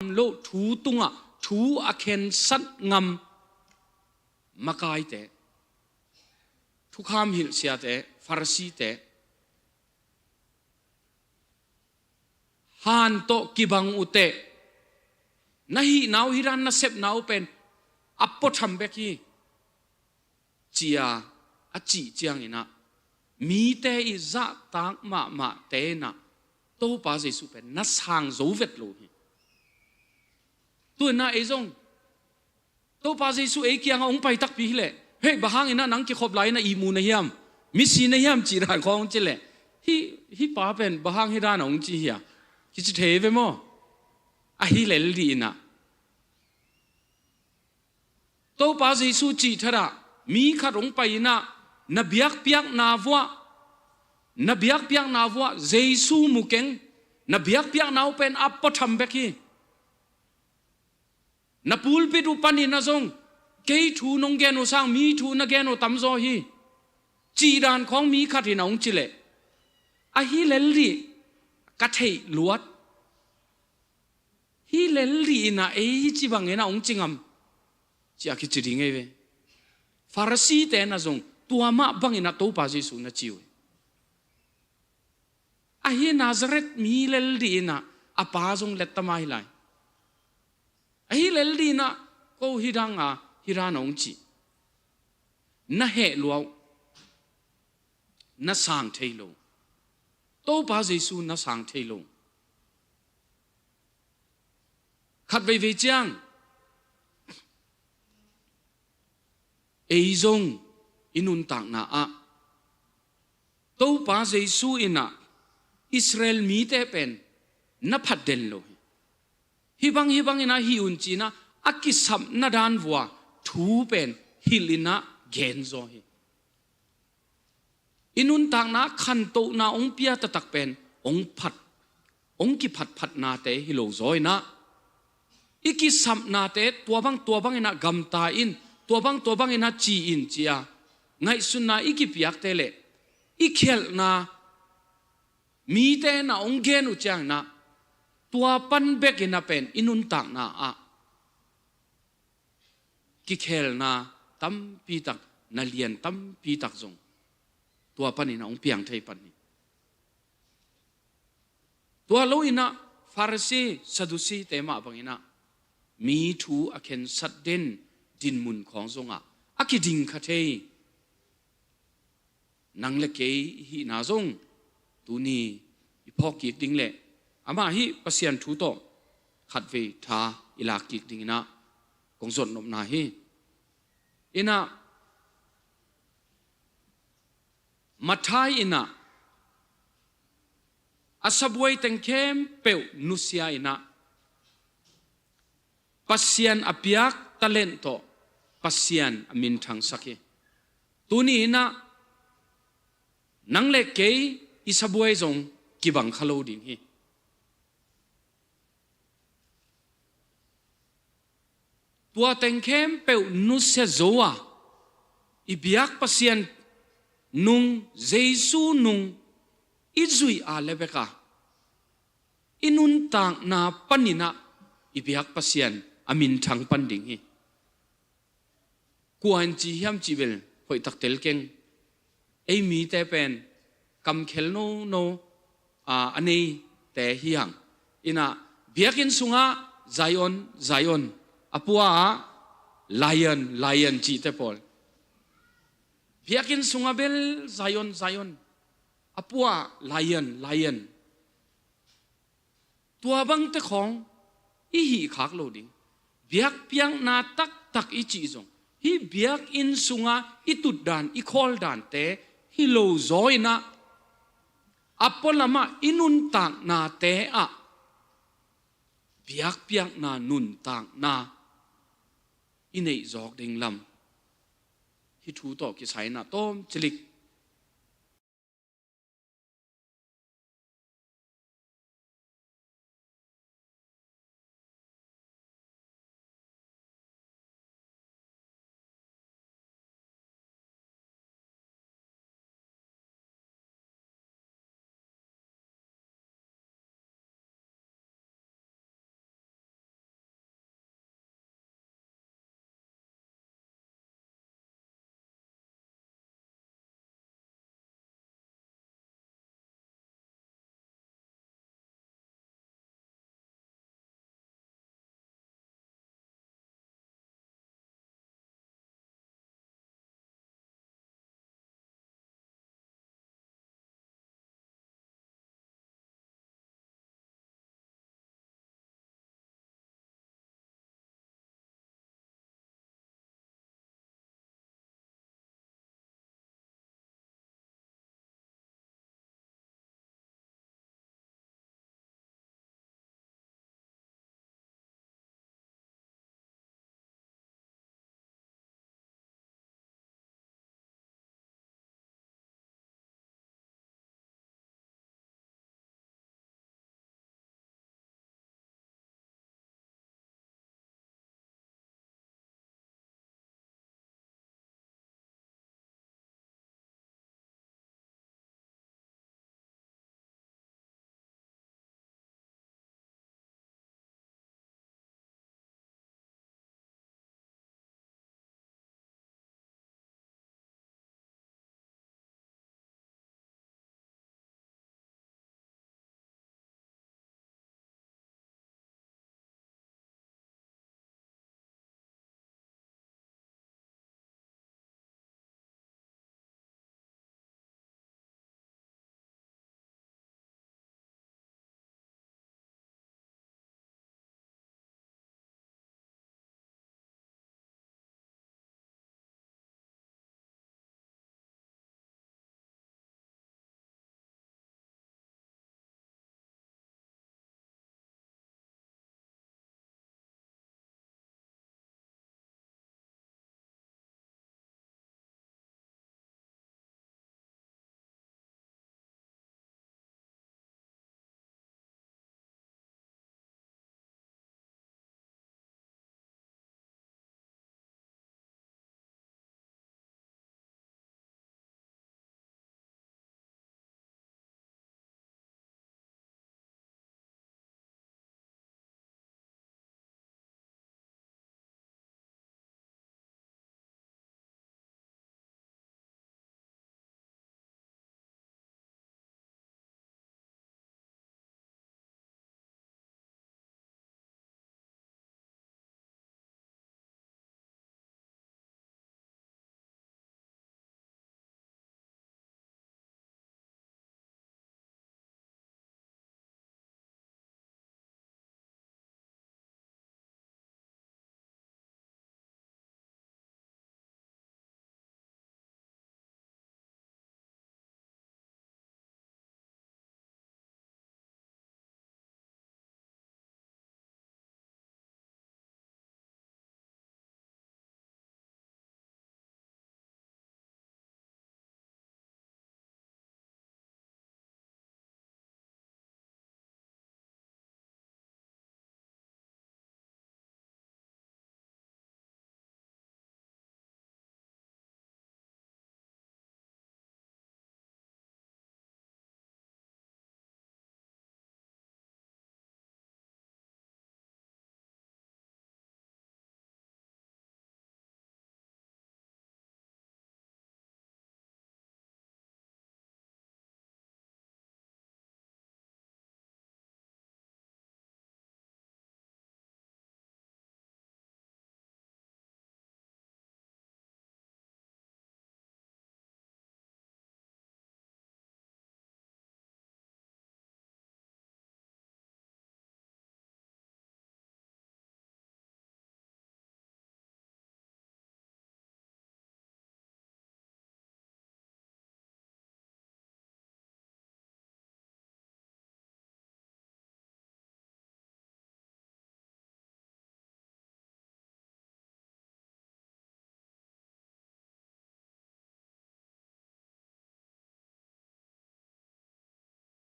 Loh thu tungah thu a khensat ngam makaite, thukham hilhsiate, Pharisee-te, han tawh kibang uhteh, na hihna uh hi dan na sepna uh pen a puatham bek hi, ci-a a cih ciangin ah mite i zahtak mahmahte in ah Topa Jesu pen na sang zo vet lo hi. Tu-in ah ei zong Topa Jesu ei kiangah hong pai takpi hileh, "Hei, bang hangin ah nang kikhop lai-in ah ihmu na hiam? Misi na hiam?" cih dan khawng hong ci leh, "Hih, hih pa pen bang hang hih dan ah hong ci hia?" kici thei ve maw? Ahi lel dih in ah Topa Jesu cih thadah mi khat hong pai in ah na biakpiakna vuah, na biakpiakna vuah Jesu mu keng, na biakpiakna uh pen a puatham bek hi. Na pulpit uh panin ah zong kei thu nong gen uh sang mi thu na gen uh tamzaw hi, cih dan khawng mi khat in a hong ci leh, ahi lel dih, ka theih luat. Hi lel dih in ah ei hi ci bangin a hong ci ngam, ci a kici ding ei ve. Pharisee-te na zong tua mah bangin ah Topa Jesu na ci uh hi. Ahi Nazareth mi lel dih in ah a pa zong letta mah hi lai. Ahi lel dih in ah ko hi dang a hi dan a hong ci. Na heh lua uh, na sang thei lo. Topa Jesu na sang thei lo. Khat veivei ciang ei zong i nuntakna ah Topa Jesu in ah Israel mite pen na phat den lo hi. Hi bang hi bangin ah hih un ci-in ah a kisapna dan vua thu pen hilh in ah gen zaw hi. I nuntakna khantohna hong pia taktak pen hong phat, hong kiphatphatnate hi lo zaw in ah, i kisapnate tua bang tua bangin ah gamta in, tua bang tua bangin ah ci in ci a ngaihsunna i kipiakte le i khialhna mite na hong gen uh ciangin ah tua pan bekin ah pen i nuntakna ah kikhelna tampi tak, na lian tampi tak zong tua panin a hong piang thei pan hi. Tua lo in ah Pharisee, Sadducee-te mah bangin ah mi thu a khensat den dinmun khawng zongah a kiding kha thei. Nang le kei i hihna zong tuni i phawk kik ding le amah hih Pasian thu tawh khatvei tha i lak kik dingin ah kong zot nopna hi. In ah Matthai in ah a sabuai teng khempeuh nusia in ah Pasian a piak talent tawh Pasian a minthangsak hi. Tuni in ah nang le kei i sabuai zong kibang kha lo ding hi. Tua teng khempeuh nusia zo a, i biak Pasian nung, Jesu nung i zuih a le bek a, i nuntakna panin ah i biak Pasian a minthang pan ding hi. Kua in ci hiam cih bel hoih tak tel keng. Ei mite pen kamkhel nono a, a neite hi hang. In ah biakinn sungah Zion, Zion, a pua ah Lion, Lion cihte pawl. Biakinn sungah bel Zion, Zion, a pua ah Lion, Lion. Tua bangte khawng i hih khak lo ding. Biakpiakna taktak i cih zong, hih biakinn sungah i tutdan, i khawldante hi lo zaw in ah, a pualamah i nuntaknate ah biakpiakna nuntakna i neih zawk ding lam, hih thu tawh kisai in ah tawm cilik